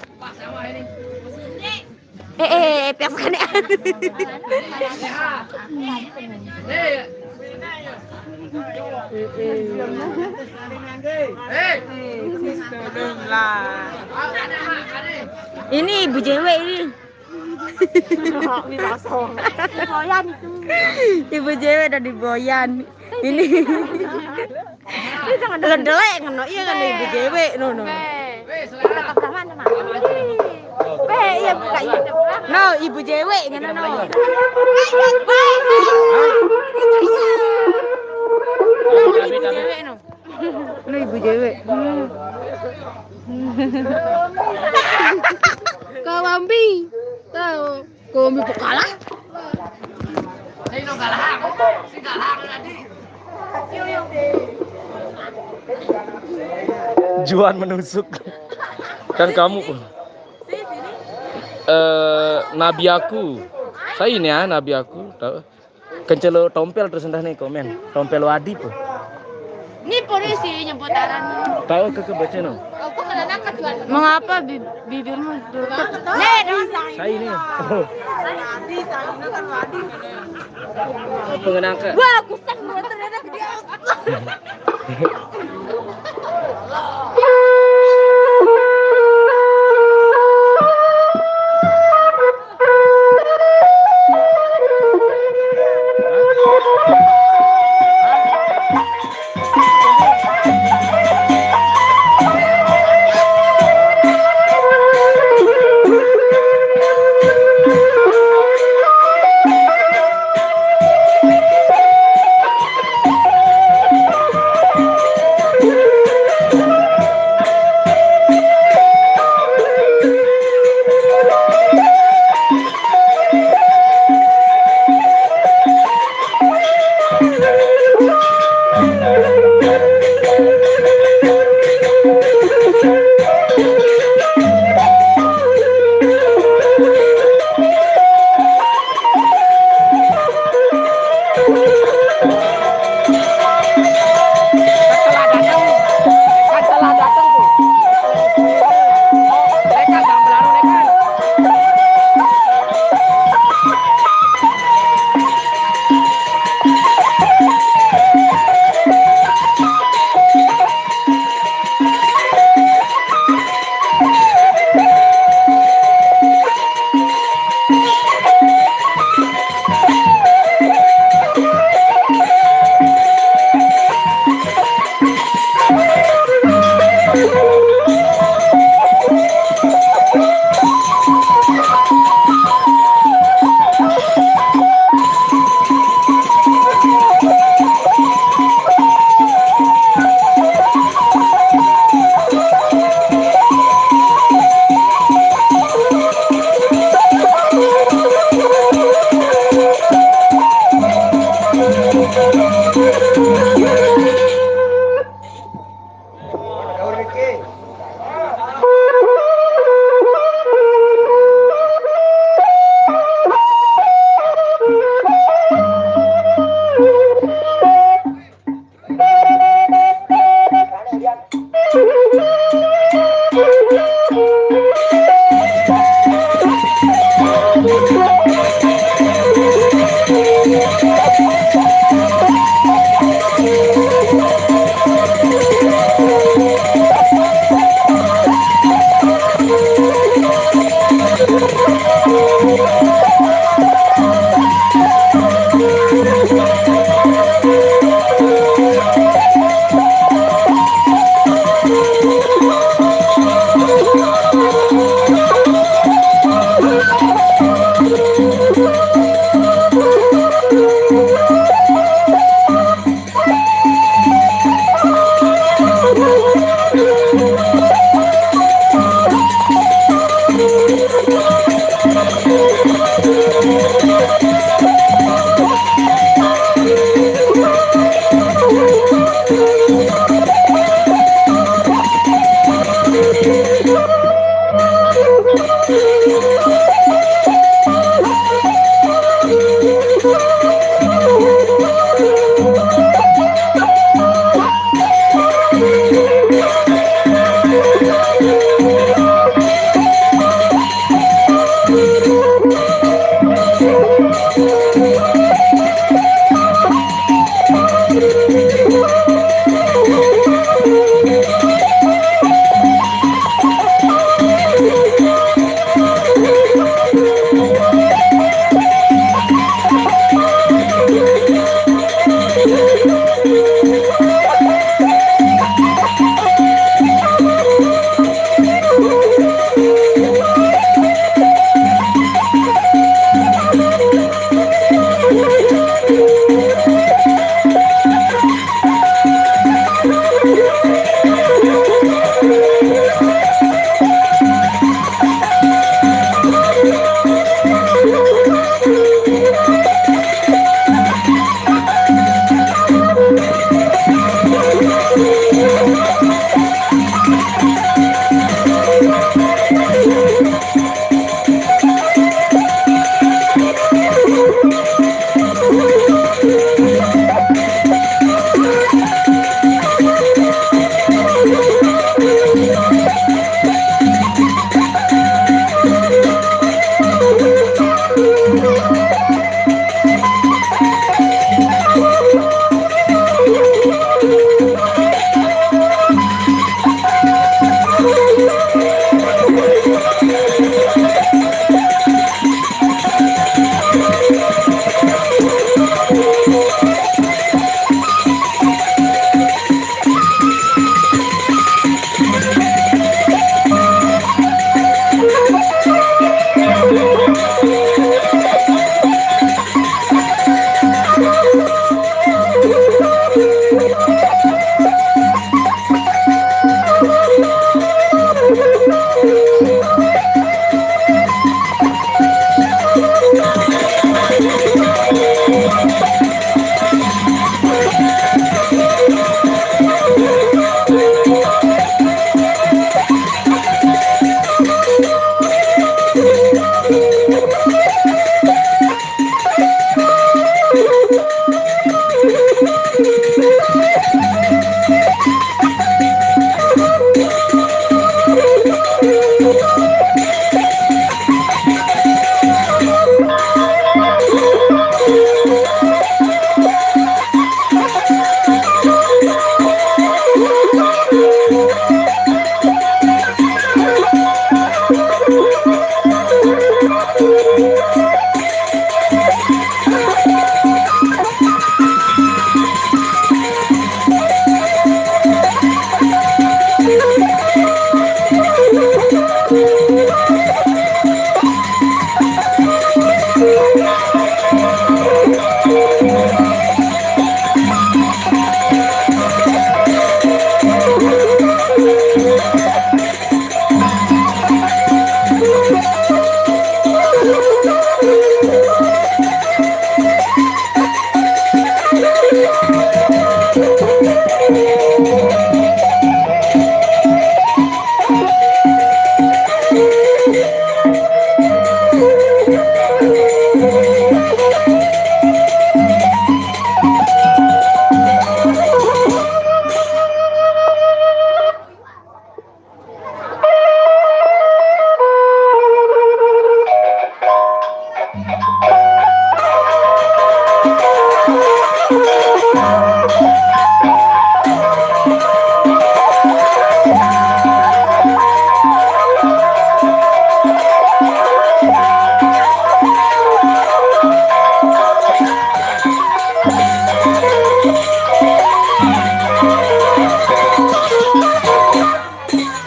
Eh, eh, eh, pias kene. Ini ibu jewe ini. Boyan itu. Ibu jewe dari Boyan. Ini. Ini jangan dulu delek ngono. Iya kan ibu jewe no no. Tetap sama sama. Eh, iya buka iya. No, ibu jewe ngono no. Ibu jewe no. No ibu jewe. Kawambi. Tahu. Kami pekalah. Juan menusuk. Kan kamu. Eh, nabi aku. Saya ini ya, nabi aku. Tahu. Kencelo tompel terus endah nih komen. Tompel wadi po. Ini polisi nyebut aran. Tahu ke kebaca no? Oh, kok Mengapa bi- bibirmu tutup? Saya ini. Pengenangka. Wah, kusang gua ternyata gede.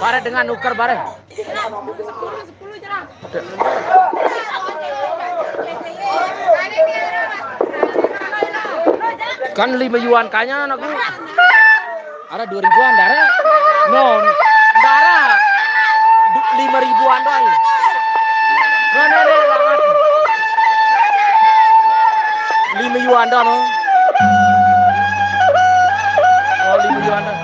Bare dengan nuker bare. Kan lima yuan kanya anakku. Ada dua ribuan, dara. No, dara. Du- Lima ribuan doang. No, no, no, no. Lima yuan doang, no. Oh, lima yuan doang.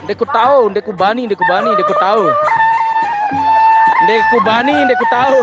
Ndeku tao, ndeku bani, ndeku bani, ndeku tao. Ndeku bani, ndeku tao.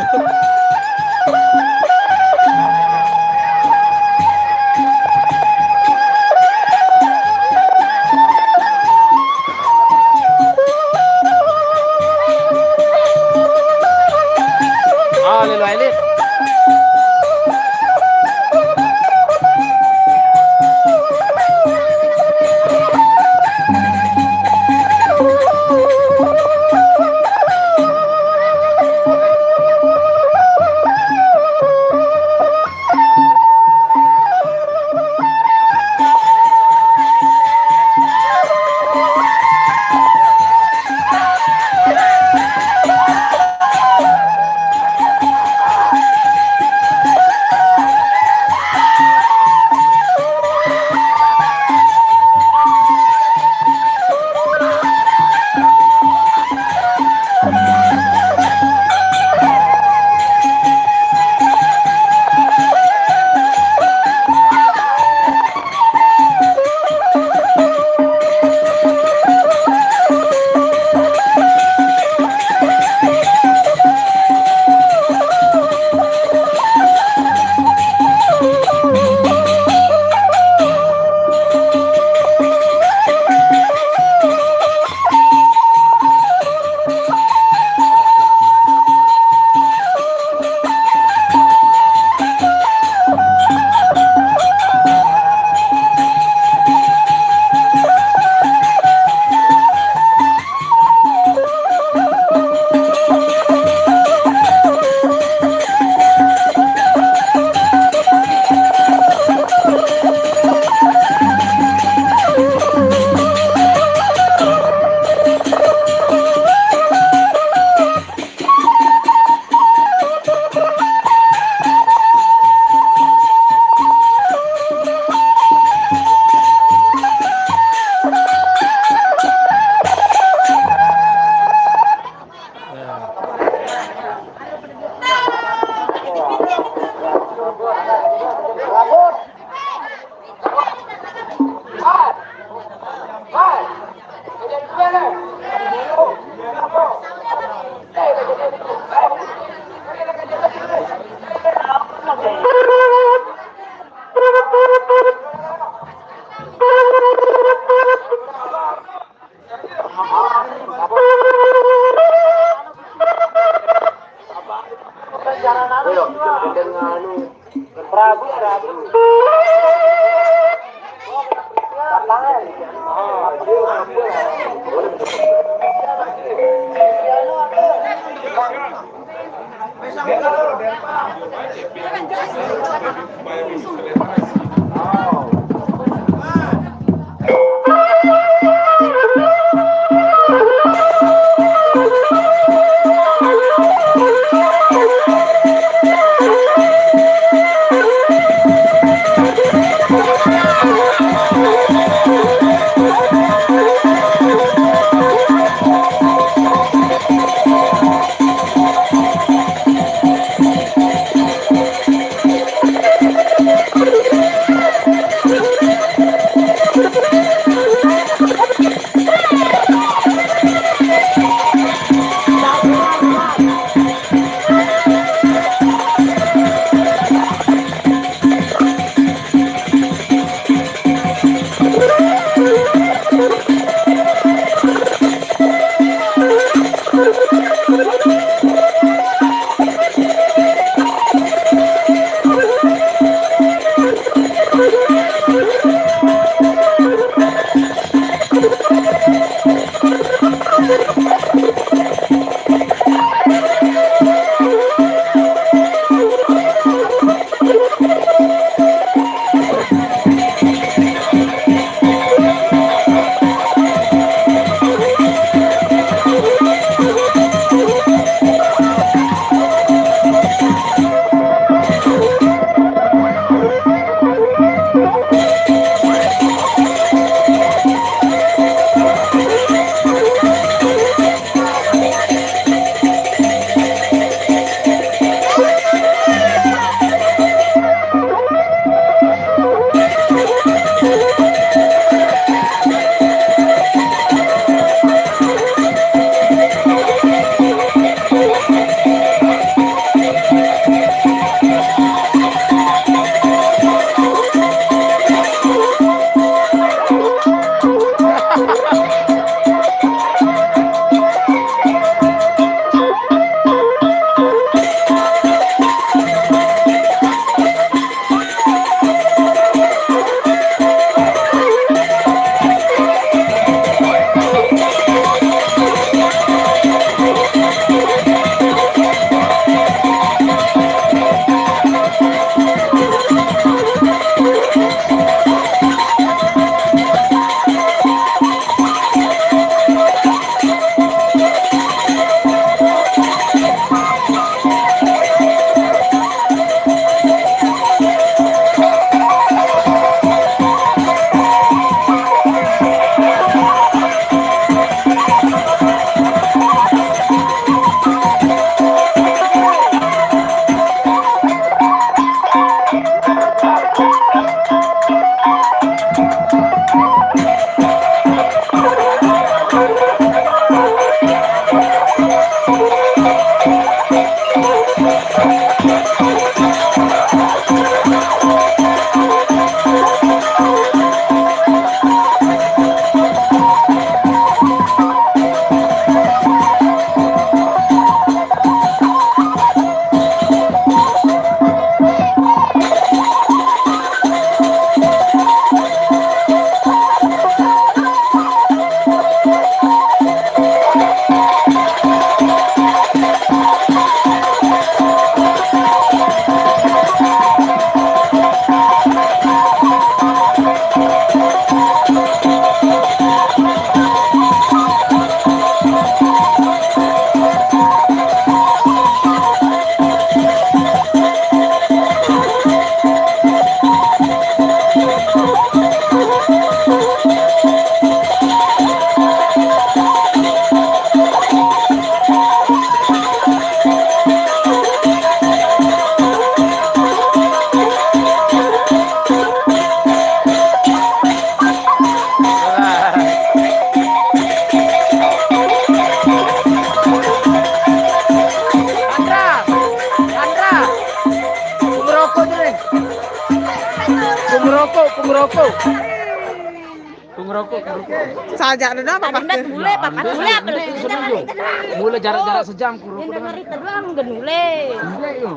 Rokok. Ku ngerokok, ku ngerokok. Sajak dah, Pak Pastor. Mulai, Pak Pastor, mulai apa lu? Mulai jarak-jarak sejam ku rokok. Dengar itu doang, udah mulai. Mulai, yo.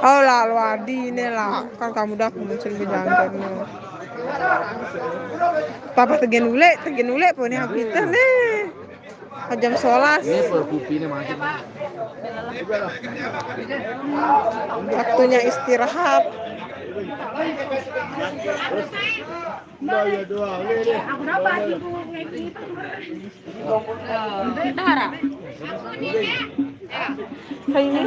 Oh lah, lu adi ini lah. Kan kamu dah muncul di jalan. Papa tegen ule, tegen ule pun yang kita nih. Jam sebelas. Ini per kopi ini macam. Waktunya istirahat. Dara. Saya ini.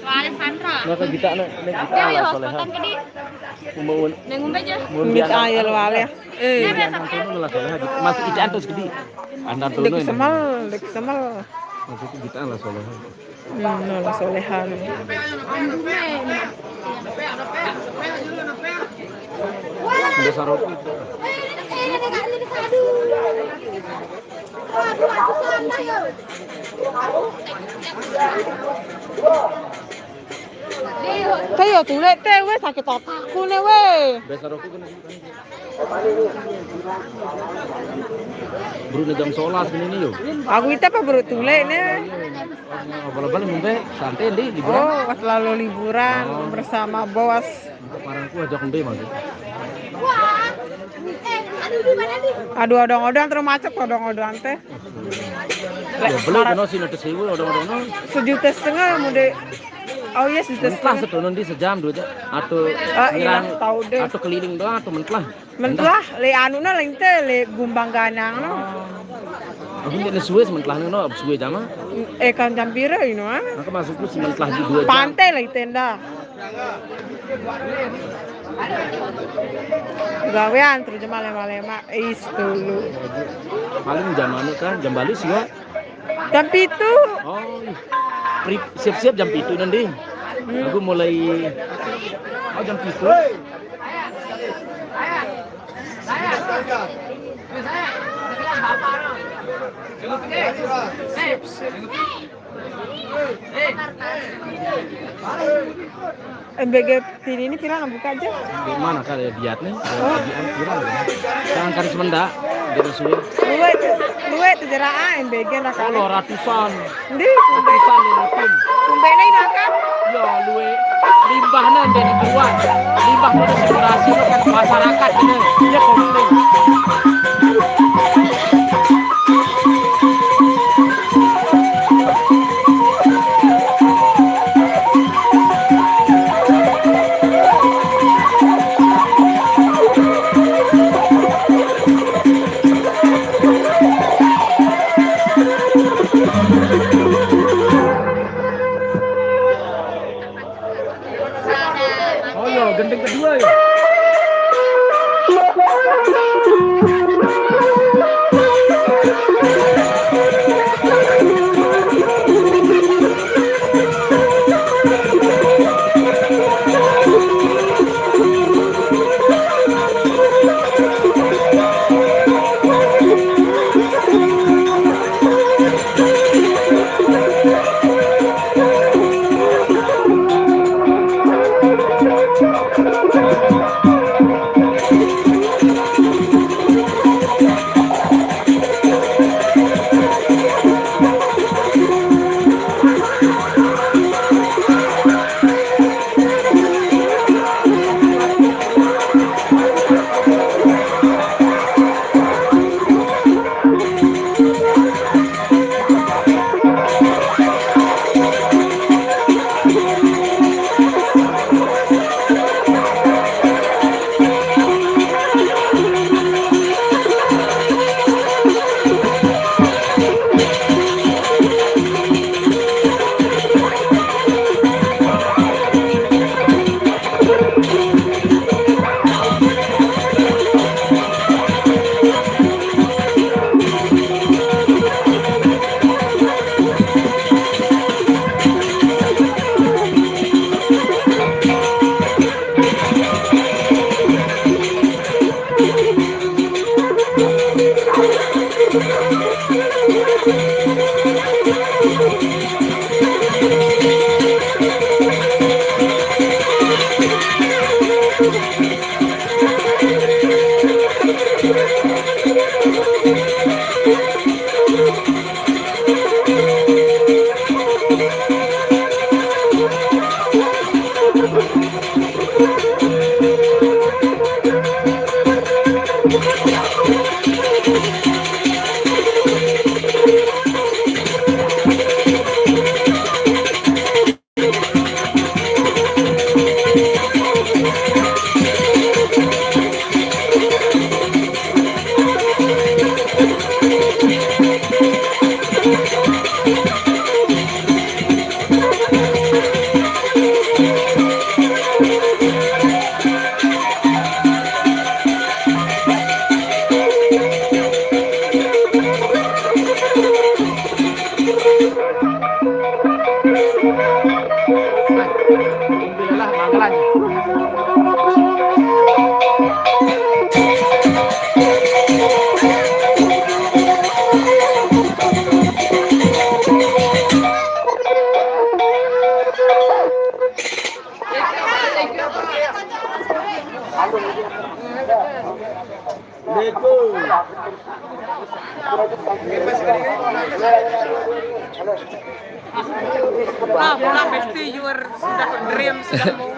Alexandra. Nah, ke kita nih, nih kita lah soleha. Mau, mau, mau. Kita aja lu aleh. Eh. Masih tidak antus gede. Andan dulu. Dek semel, dek semel. Maksudnya kita lah soleha. Hmm, no, lah soleha. Udah sarok. Kayo tuh, Lek, teh, weh, sakit otakku nih, weh. Udah sarok kena. Bro, jam sebelas ini nih, yo. Aku itu apa bro tule nih? Bal-bal ngombe santai di liburan. Oh, pas lalu liburan bersama bos. Parang ku ajak ngombe, Mas. Aduh, odong-odong terus macet, odong-odong teh. Ya, belum kena sih, nanti sewa odong-odong. Sejuta setengah, mude. Oh iya, sejuta setengah. Mentlah sedono di sejam dua jam. Atau, oh, iya, tahu deh. Atau keliling doang, atau mentlah. Mentlah, le anu na, le ente, le gumbang ganang no. Aku nggak suwe sementlah no, suwe jama. Eh, kan jam pira ino, ah? Aku masuk tuh sementlah di dua jam. Pantai lah tenda. Gawean terus jam lima lima, is dulu. Paling jam anu kan, jam balu sih, ya. Jam pitu. Oh, iya. Siap-siap jam pitu nanti. Hmm. Aku mulai, oh, jam pitu. M B G T V ini kira buka aja. Di mana kali ya, diat nih? Oh. Diat kira. Jangan kari semenda, jadi suwe. Luwe, luwe tuh jeraa M B G lah kali. Oh, ratusan. Ndi, ratusan nih mungkin. Kumbene ini kan? Ya, luwe. Limbahnya dari keluar. Limbah itu sirkulasi kan masyarakat ini. Dia komplain. Oh iya, gending kedua ya. Ah, bukan pasti your sudah dream sudah mau.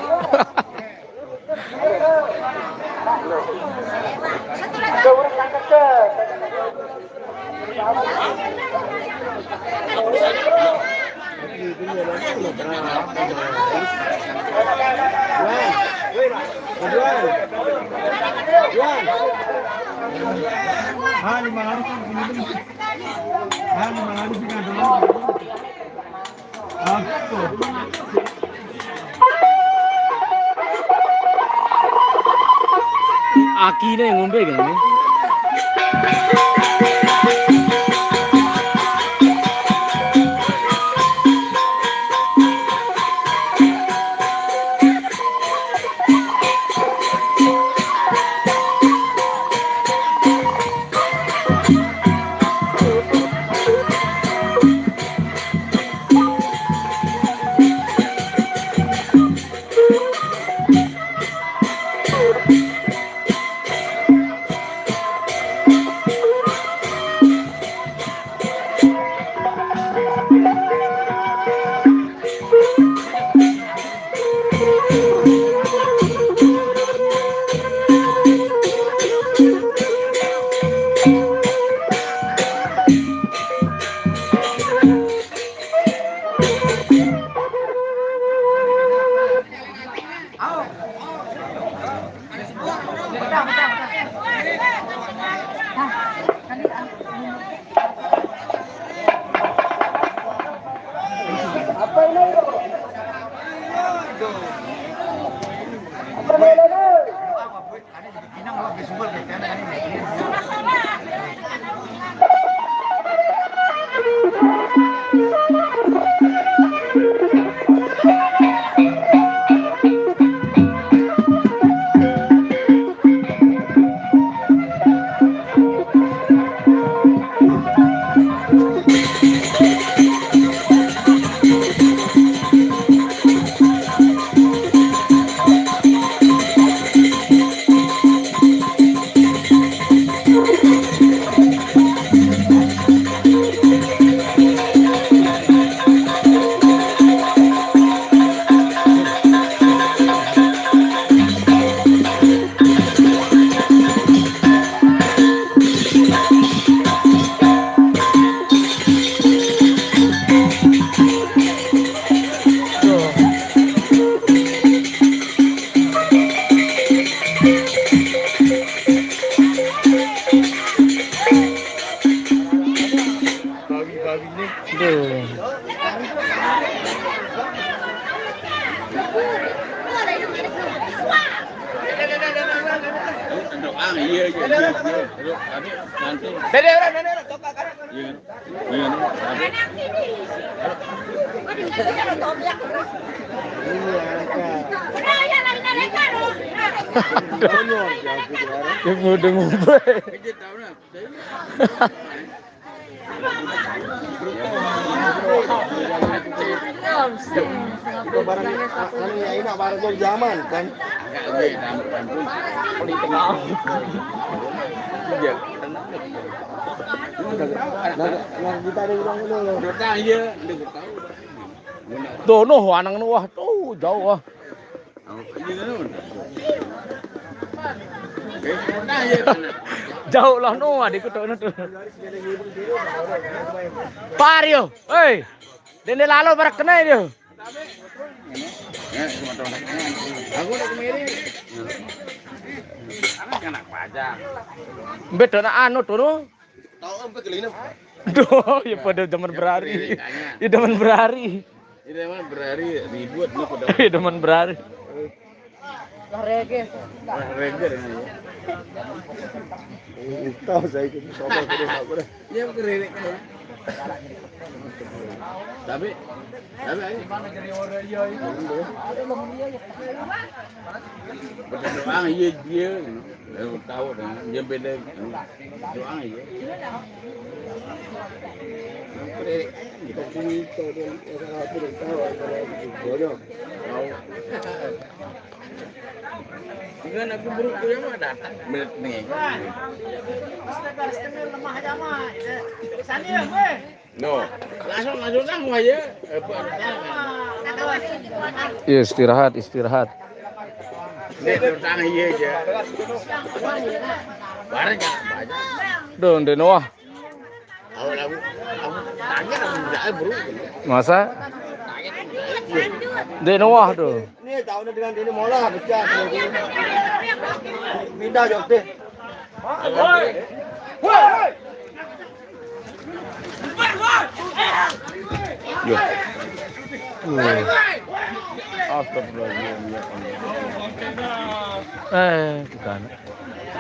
Aki ne ngombe kan ne. Yang udah ngumpul. Barang anu ya, ini barang zaman kan. Nah, kita ada orang ini. Tuh, noh, anang noh, wah, tuh, jauh, wah. Jauh lah no, adikku tu, no tu. Par yo. Hei. Dende lalo barak kena dia. Aku nak kemari. Anak pajak. Betul nak anu tu, no. Tahu sampai ke lina. Duh, ya pada zaman berari. Ya zaman berari. Ini zaman berari ribut ni pada. Ya zaman berari. Olahraga. Olahraga ni. Tahu saya ke sama ke dia apa dah. Dia bergerak. Tapi tapi ai. Berdoa iya dia. Tahu dah. Dia beda. Doa iya. Kita sini tahu dia. Tahu. Dengan aku buruk tu yang mana datang? Menit ni. Astaga, setengah lemah aja mah. Sani lah gue. No. Langsung langsung nang aja. Iya, istirahat, istirahat. Ni datang iya aja. Barang jangan banyak. Duh, Dek Noah. Awal aku aku tanya aku tidak bro. Masa? Dek Noah tu. Ni tahu ni dengan dia ni mola pecah. Pindah jok deh. Yo. Astagfirullahaladzim. Eh, bukan.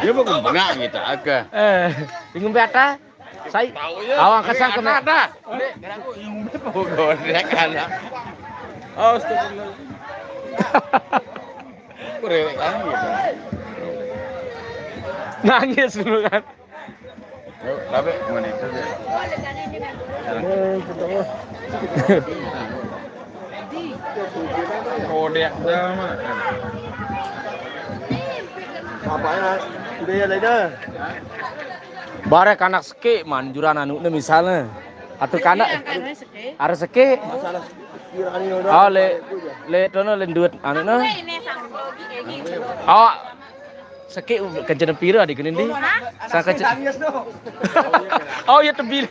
Dia bukan bengak gitu agak. Eh, bingung bata. Saya awak kesal kena. Ada. Dia kan. Astagfirullah. Kurewek kan gitu. Nangis dulu kan. Tapi mana itu dia? Kodek sama. Apa ya? Udah ya lain dah. Barek anak seke manjuran anu ne misalnya. Atau kanak harus seke. Masalah kirani udah. Oh, le le tono le duit anu ne. Oh, seke kencen pira di kene ndi? Saka ce- Tangis tu. Oh, ya tebil.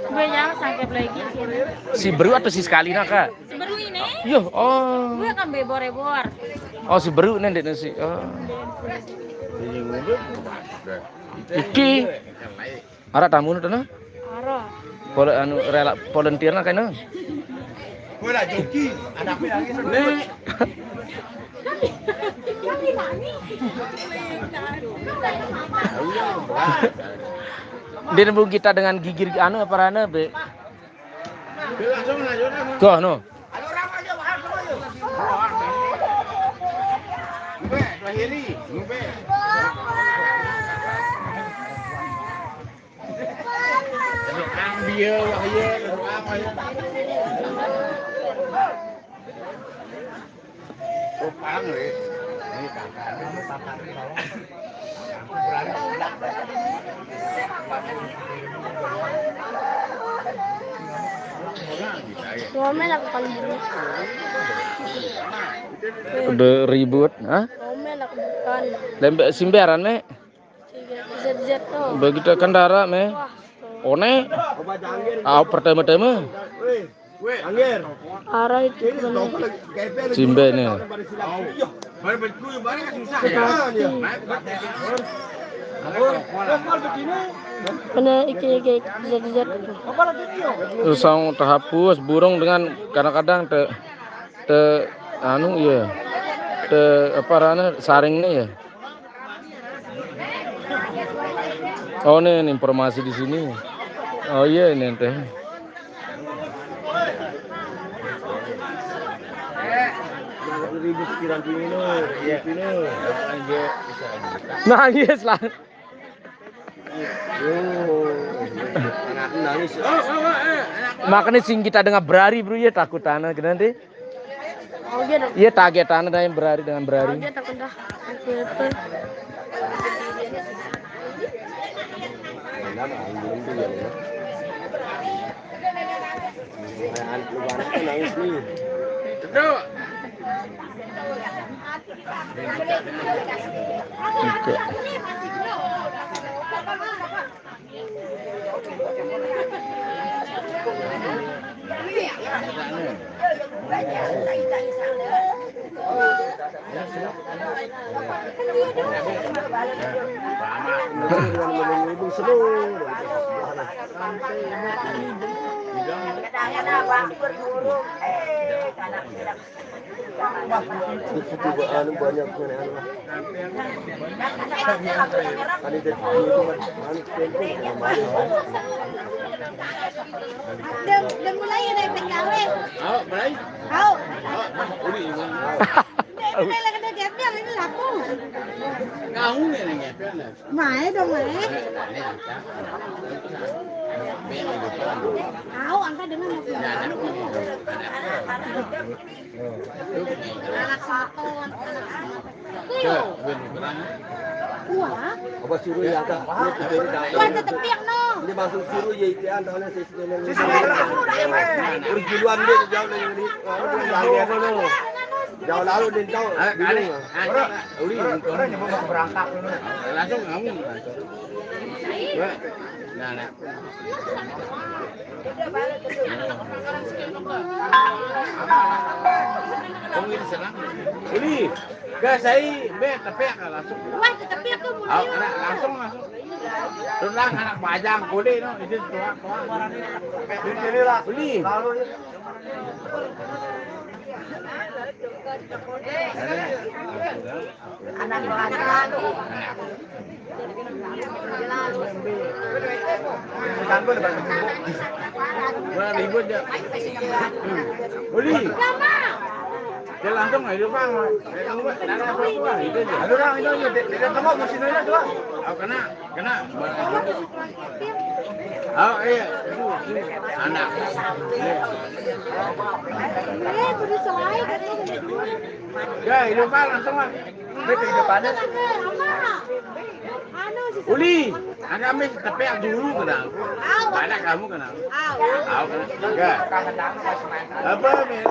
Gue jangan sangkep lagi sini. Si Beru atau si sekali nak kak? Seberu ini, Yo, oh. Gue kan bebor-bebor. Oh, si Beru nih dek nasi. Oh. Iki. Arah tamu nih tuh. Aro. Pol anu rela volunteer nak kena. Gue lah joki, anaknya nangis. Nih. Dia nembung kita dengan gigir anu apa rana be. Dia langsung lanjut. Tuh no. Ngumbe, lahiri, ngumbe. Ambil wahyu, apa ya? Oh, pang ni. Ini kakak. Ngomel aku kan buru. Udah ribut, ha? Ngomel aku bukan. Lembe simberan me. Tiga Z Z tuh. Begitu kendara me. Wah. One. Au pertama-tama. Arah itu kemana? Simbe nih. Kena iki iki Z Z itu. Terus sang terhapus burung dengan kadang-kadang te te anu ya. Te apa rana saring nih ya. Oh nih, nih informasi di sini. Oh iya ini teh. Ribut pikiran pino, pino. Nangis lah. Anak nangis. Makanya sing kita dengar berari bro ya takut tanah kena nanti. Oke dong. Iya target tanah yang berari dengan berari. Oke takut dah. Oke, oke. Nangis nih. Bro. Oke. Itu juga anu banyak yang anu. Ada dari itu kan, anu, tempo, kemarin. Udah, udah mulai ya naik P K W. Ayo, mulai. Ayo. Ayo, uli, Iwan. Udah, ini lagi ada gembel, ini lapung. Kamu nih, nih, gembel, nih. Mae dong, mae. Tahu angkat dengan mau. Anak satu, anak satu. Wah. Apa suruh ya, Kak? Wah, tetep yang no. Ini maksud suruh ya, itu yang tahu sih. Perjuluan dia jauh dari ini. Jauh lalu dia tahu. Uli, orang nyebut mau berangkat dulu. Langsung kamu. Nah, nah. Uli, gas ai, be, tapi langsung. Wah, tapi aku mulai. Langsung, langsung. Terus lah, anak bajang, kode, no, itu tuak, tuak. Uli. Anak bajang. Wah, ribut ya. Uli. Dia langsung aja, Bang. Aduh, Bang, itu aja. Dia, dia tengok mesin aja, Bang. Oh, kena, kena. Oh, iya. Anak. Ya, itu Bang, langsung, Bang. Dia kehidupannya. Uli, ada ambil tepek dulu kenal. Mana kamu kenal? Tahu kenal. Enggak. Apa, Mil?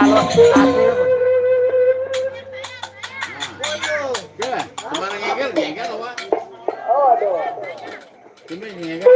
Kalau asli apa? Nah, udah, kemana ngeger, ngeger apa? Cuma ini ngeger.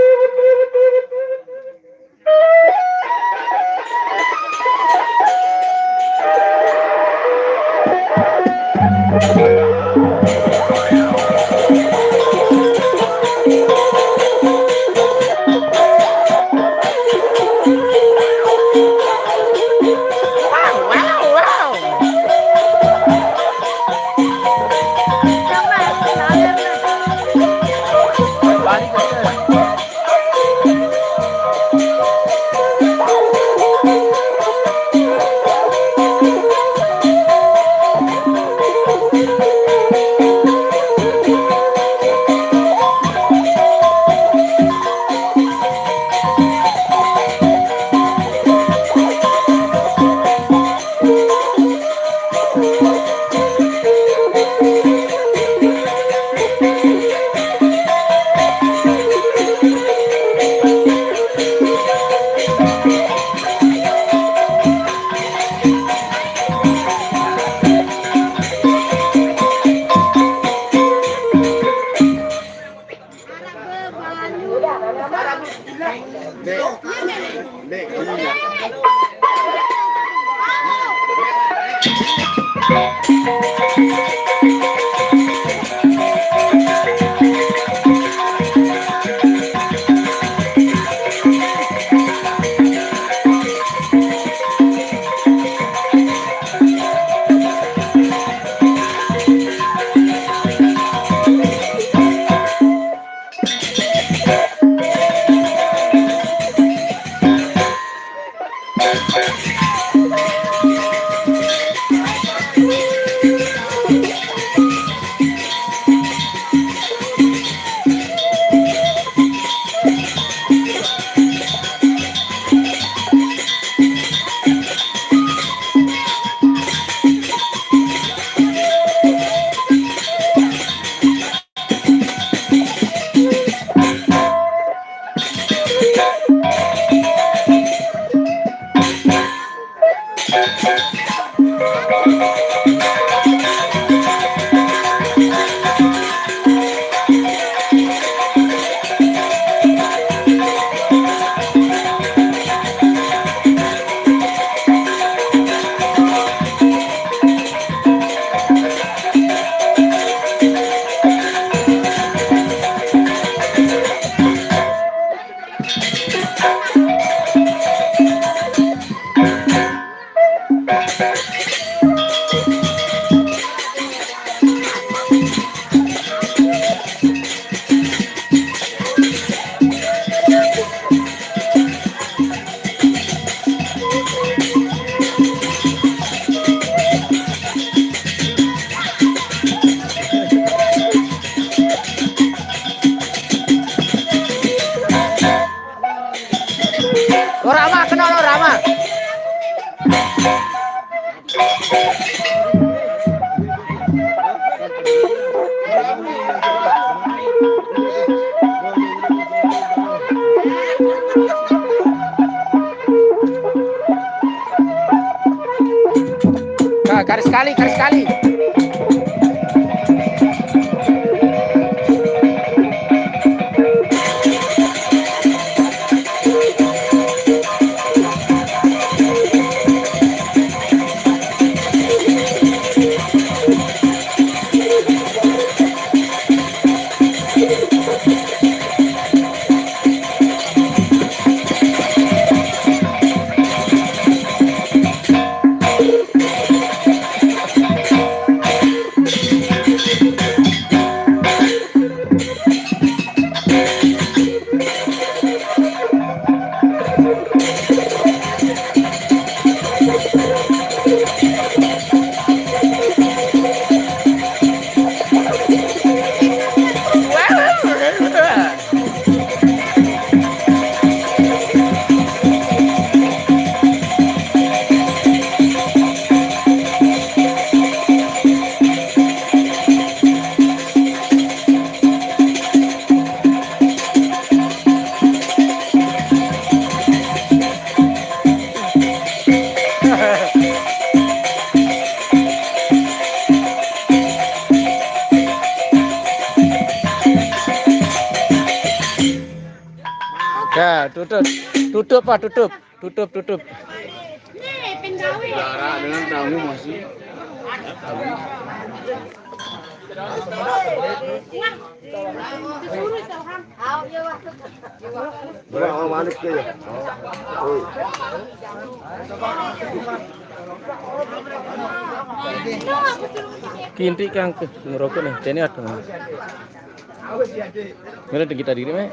Lo Rama, kenal lo Rama. Nah, garis kali, garis kali. Tutup, Pak, tutup. Tutup, tutup. Darah dengan tamu masih. Berapa balik ke ya? Oh. Kinti kang ke ngerokok nih, ini ada. Mana kita diri, Mek?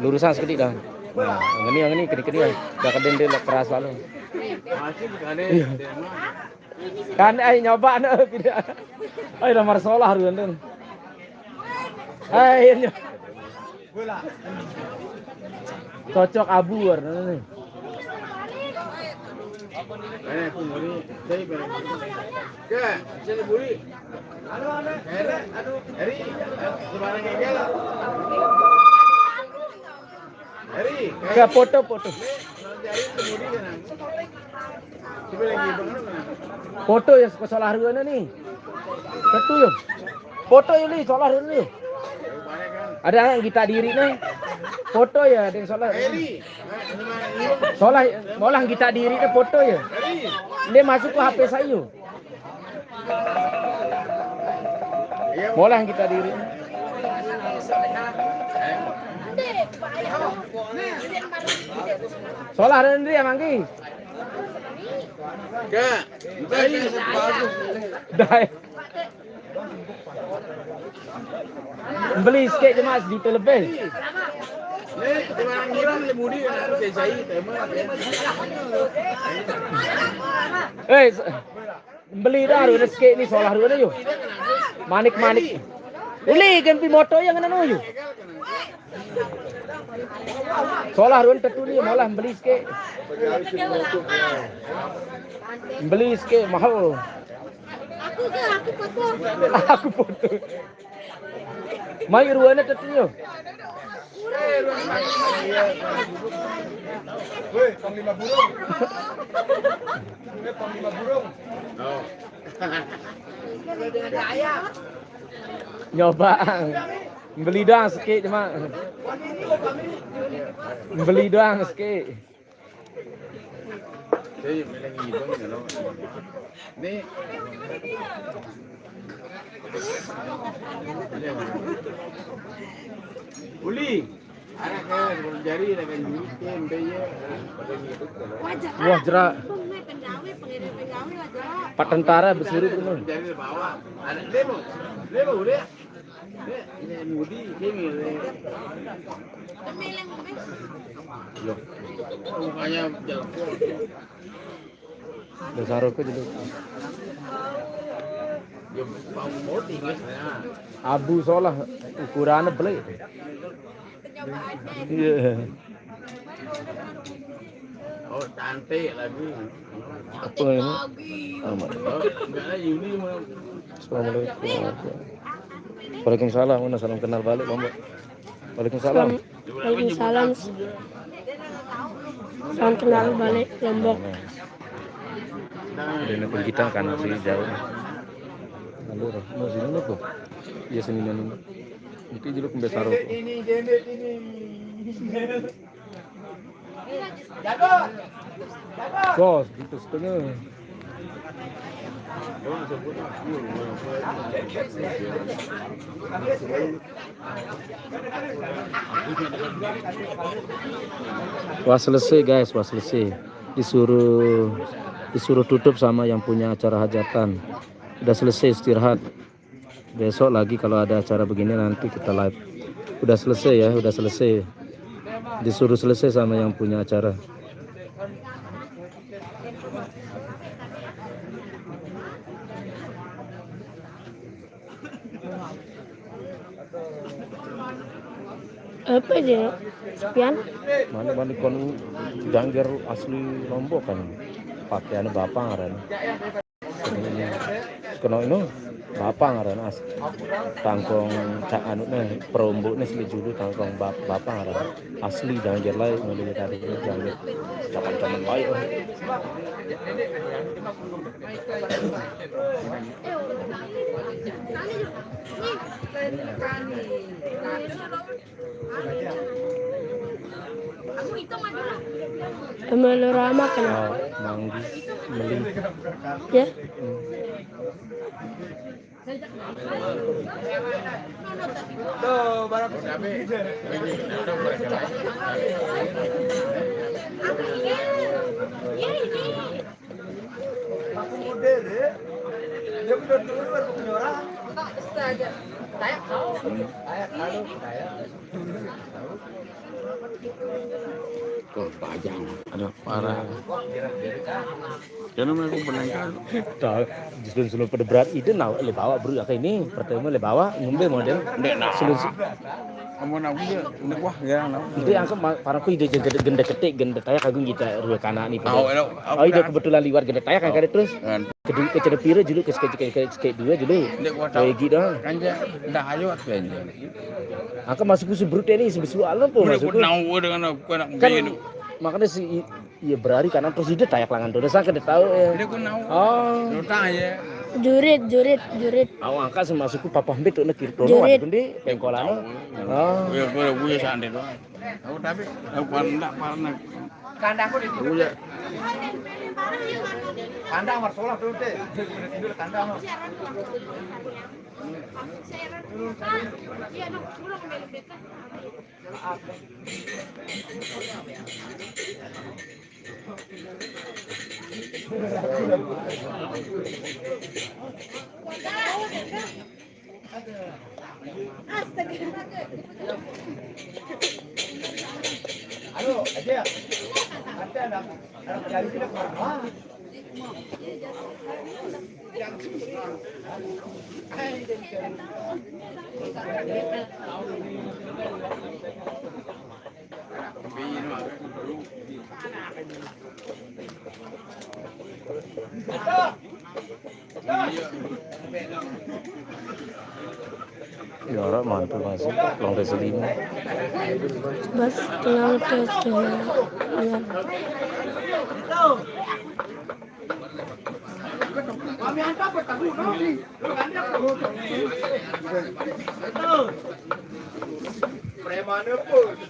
Lurusan sedikit dah. Nah, ini yang ini kena kena. Dah kadang dia keras lalu. Iya. Kan ai nyoba na tidak. Ai dah marsolah ruan tu. Ai nyo. Cocok abu warna ni. Ke, sini buri. Eri, sembarang gel. Eri, ke foto, foto. Foto ya, solah ruan ni. Betul ya. Foto ya, Li, solah ruan ni. Ada yang kita diri ni. Foto ya, ada yang solah. Solah, molah kita diri ni foto ya. Dia masuk ke H P saya. Molah kita diri. Solah dan dia manggi. Ke. Dai. Beli sikit je, Mas, juta lebih. Ni, orang ngilang le buri nak percaya saya, tema. Eh, beli dah, ada sikit ni, solah dulu, yuk. Manik-manik. Uli kan pi motor yang kena, yuk. Solah dulu, tetu ni, malah beli sikit. Beli sikit, mahal. Aku ke, aku foto. Aku foto. Mai ruana tetinyo. Woi, Panglima Burung. Woi, Panglima Burung. Nyoba. Beli doang sikit cuma. Beli doang sikit. Ni. Uli. Anak kau jari dah kan duit tembe ya. Wah, jerak. Pak tentara bersuruh tu. Jari bawah. Ada lemo. Lemo udah. Udah saruh ke dulu. Abu solah ukurannya beli. Iya. Oh, cantik lagi. Apa ini? Amat. Oh, enggak lah, Yuni mah. Assalamualaikum. Waalaikumsalam. Mana salam kenal balik, Lombok. Waalaikumsalam. Salam. Waalaikumsalam. Salam kenal balik, Lombok. Ini pun kita kan masih jauh. Lalu, mau sini dulu. Iya, sini dulu. Itu dulu pembesar. Bos, gitu setengah. Wah selesai guys, wah selesai. Disuruh disuruh tutup sama yang punya acara hajatan. Udah selesai istirahat. Besok lagi kalau ada acara begini nanti kita live. Udah selesai ya, udah selesai. Disuruh selesai sama yang punya acara. Apa aja, Pian? Mana balik kon jangger asli Lombok kan? Pakaiannya bapak ngaran. Kena inu, bapa ngaran as. Tangkong cak anu ne, perombo ne seli julu tangkong bap-, bapa ngaran. Asli jangan jelai, mulai tadi jangan jaman-jaman baik. Sama lo ramak kena. Oh, manggis, meli. Ya? Hmm. Tuh, barang Aku model, ya. Dia udah dulu, baru punya orang. Astaga. Tayak kau. Tayak kau, tayak. Kok pajang? Ada parah. Jangan main aku penangkal. Tahu, justru selalu pada berat itu, nah, le bawa bro, kayak ini. Pertama le bawa, ngumbe model. Ndek, nah. Selalu Amun aku ya, ini wah ya, nah. Jadi angka ma-, parangku ide gende, gende ketik, gende tayak agung kita rua kana ni. Oh, pada. Elo, aku Oh, ide dah. Kebetulan liwat gende tayak kan Oh, kada terus. Kan. Kedua, kecil pira julu, ke, ke, ke, ke, ke dua julu. Ndek, wah, tahu. Kayak gitu. Kan dia dah ayo aku aja. Angka masuk ke sebrut ini, sebesu alam pun Udah masuk aku ke. Tahu dengan aku anak Kan, begini. Makanya si i-, iya berari kanan terus ide tayak langan tuh. Udah sangka dia tahu ya. Dia aku tahu. Oh. Lu tahu ya. Jurit, jurit, jurit. Aku angka sama suku papa mbet tuh nekir tuh. Jurit. Ada gende pengkolan. Oh. Ya, gue, gue santai doang. Aku tapi, aku paling enggak pernah. Kandang aku di Gue ya. Kandang marsolah tuh, teh. Tidur kandang. Astaga. Aduh, aja. Nanti ada, ada dari sini, Pak. Wah. Ya, ora mantu masuk, long tes lima. Bas, long tes lima. Iya.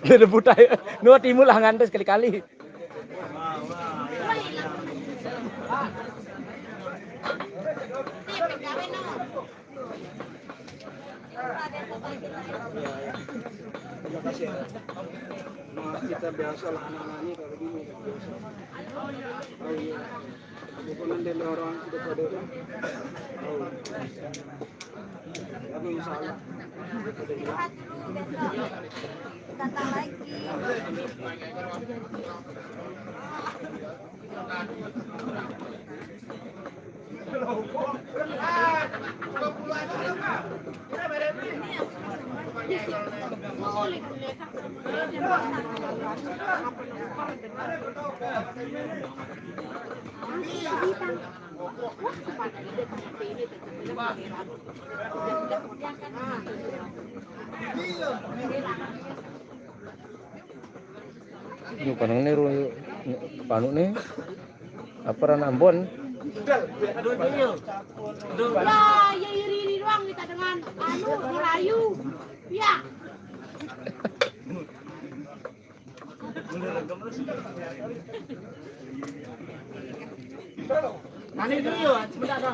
Dia rebut aja. Nuat timur lah ngantes kali-kali. Terima kasih ya. Nah, kita biasa lah anak-anak ini kalau gini, biasa. Oh, iya. Bukan ada orang sudah pada. Oh. Tapi insya Allah. Istirahat dulu, besok datang lagi. Ini panang ni ru-, panu ni. Apa rana Ambon? Lah, ya iri-iri doang kita dengan anu Melayu. Ya.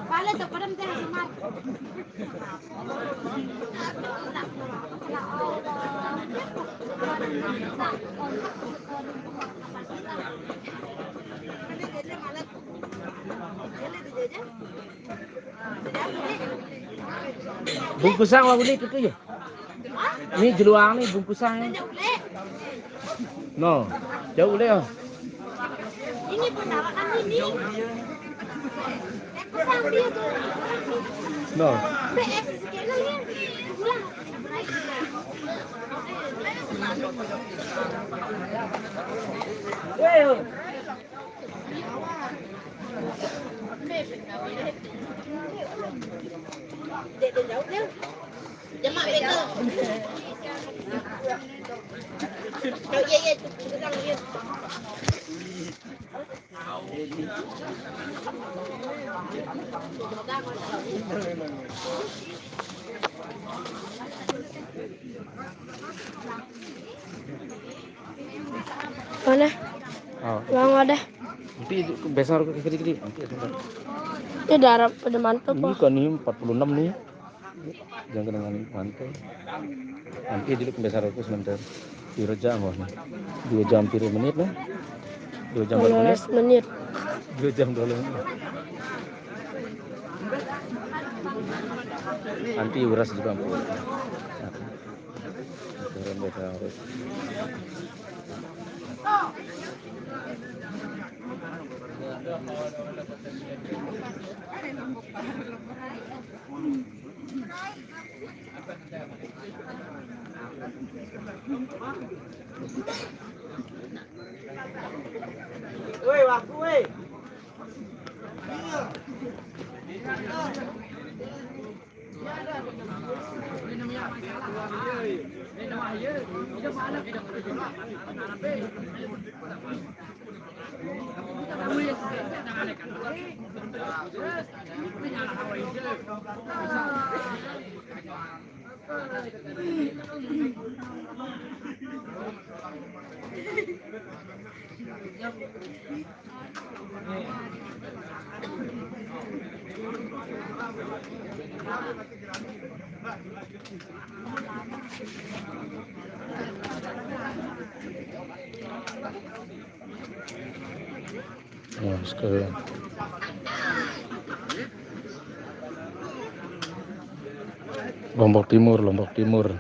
Balik tu, padam teh, Semar. Bungkusan wak ulik itu ya. Ni jeluang ni bungkusan ni. No, jauh ulik ah. Ini pun lawakan ini. Aku sambil tu. No. P S sekian ni. Pulang. Weh. Mana? Oh. Bang ada. Nanti biasa aku kiri-kiri. Nanti ada. Ini darah pada mantap. Ini kan ini empat puluh enam nih. Jangan dengan mantap. Nanti dulu biasa aku sebentar. Dua jam wah. Dua jam pira menit nih. Dua jam berapa menit? Menit. Dua jam dua menit. Nanti uras juga ampun. Turun beda harus. Woi, waktu, woi. Nah, sekalian. Lombok Timur, Lombok Timur.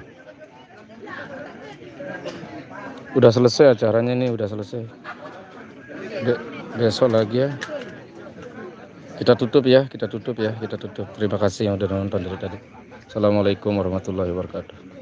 Udah selesai acaranya nih, udah selesai. Be- besok lagi ya. Kita tutup ya, kita tutup ya, kita tutup. Terima kasih yang udah nonton dari tadi. Assalamualaikum warahmatullahi wabarakatuh.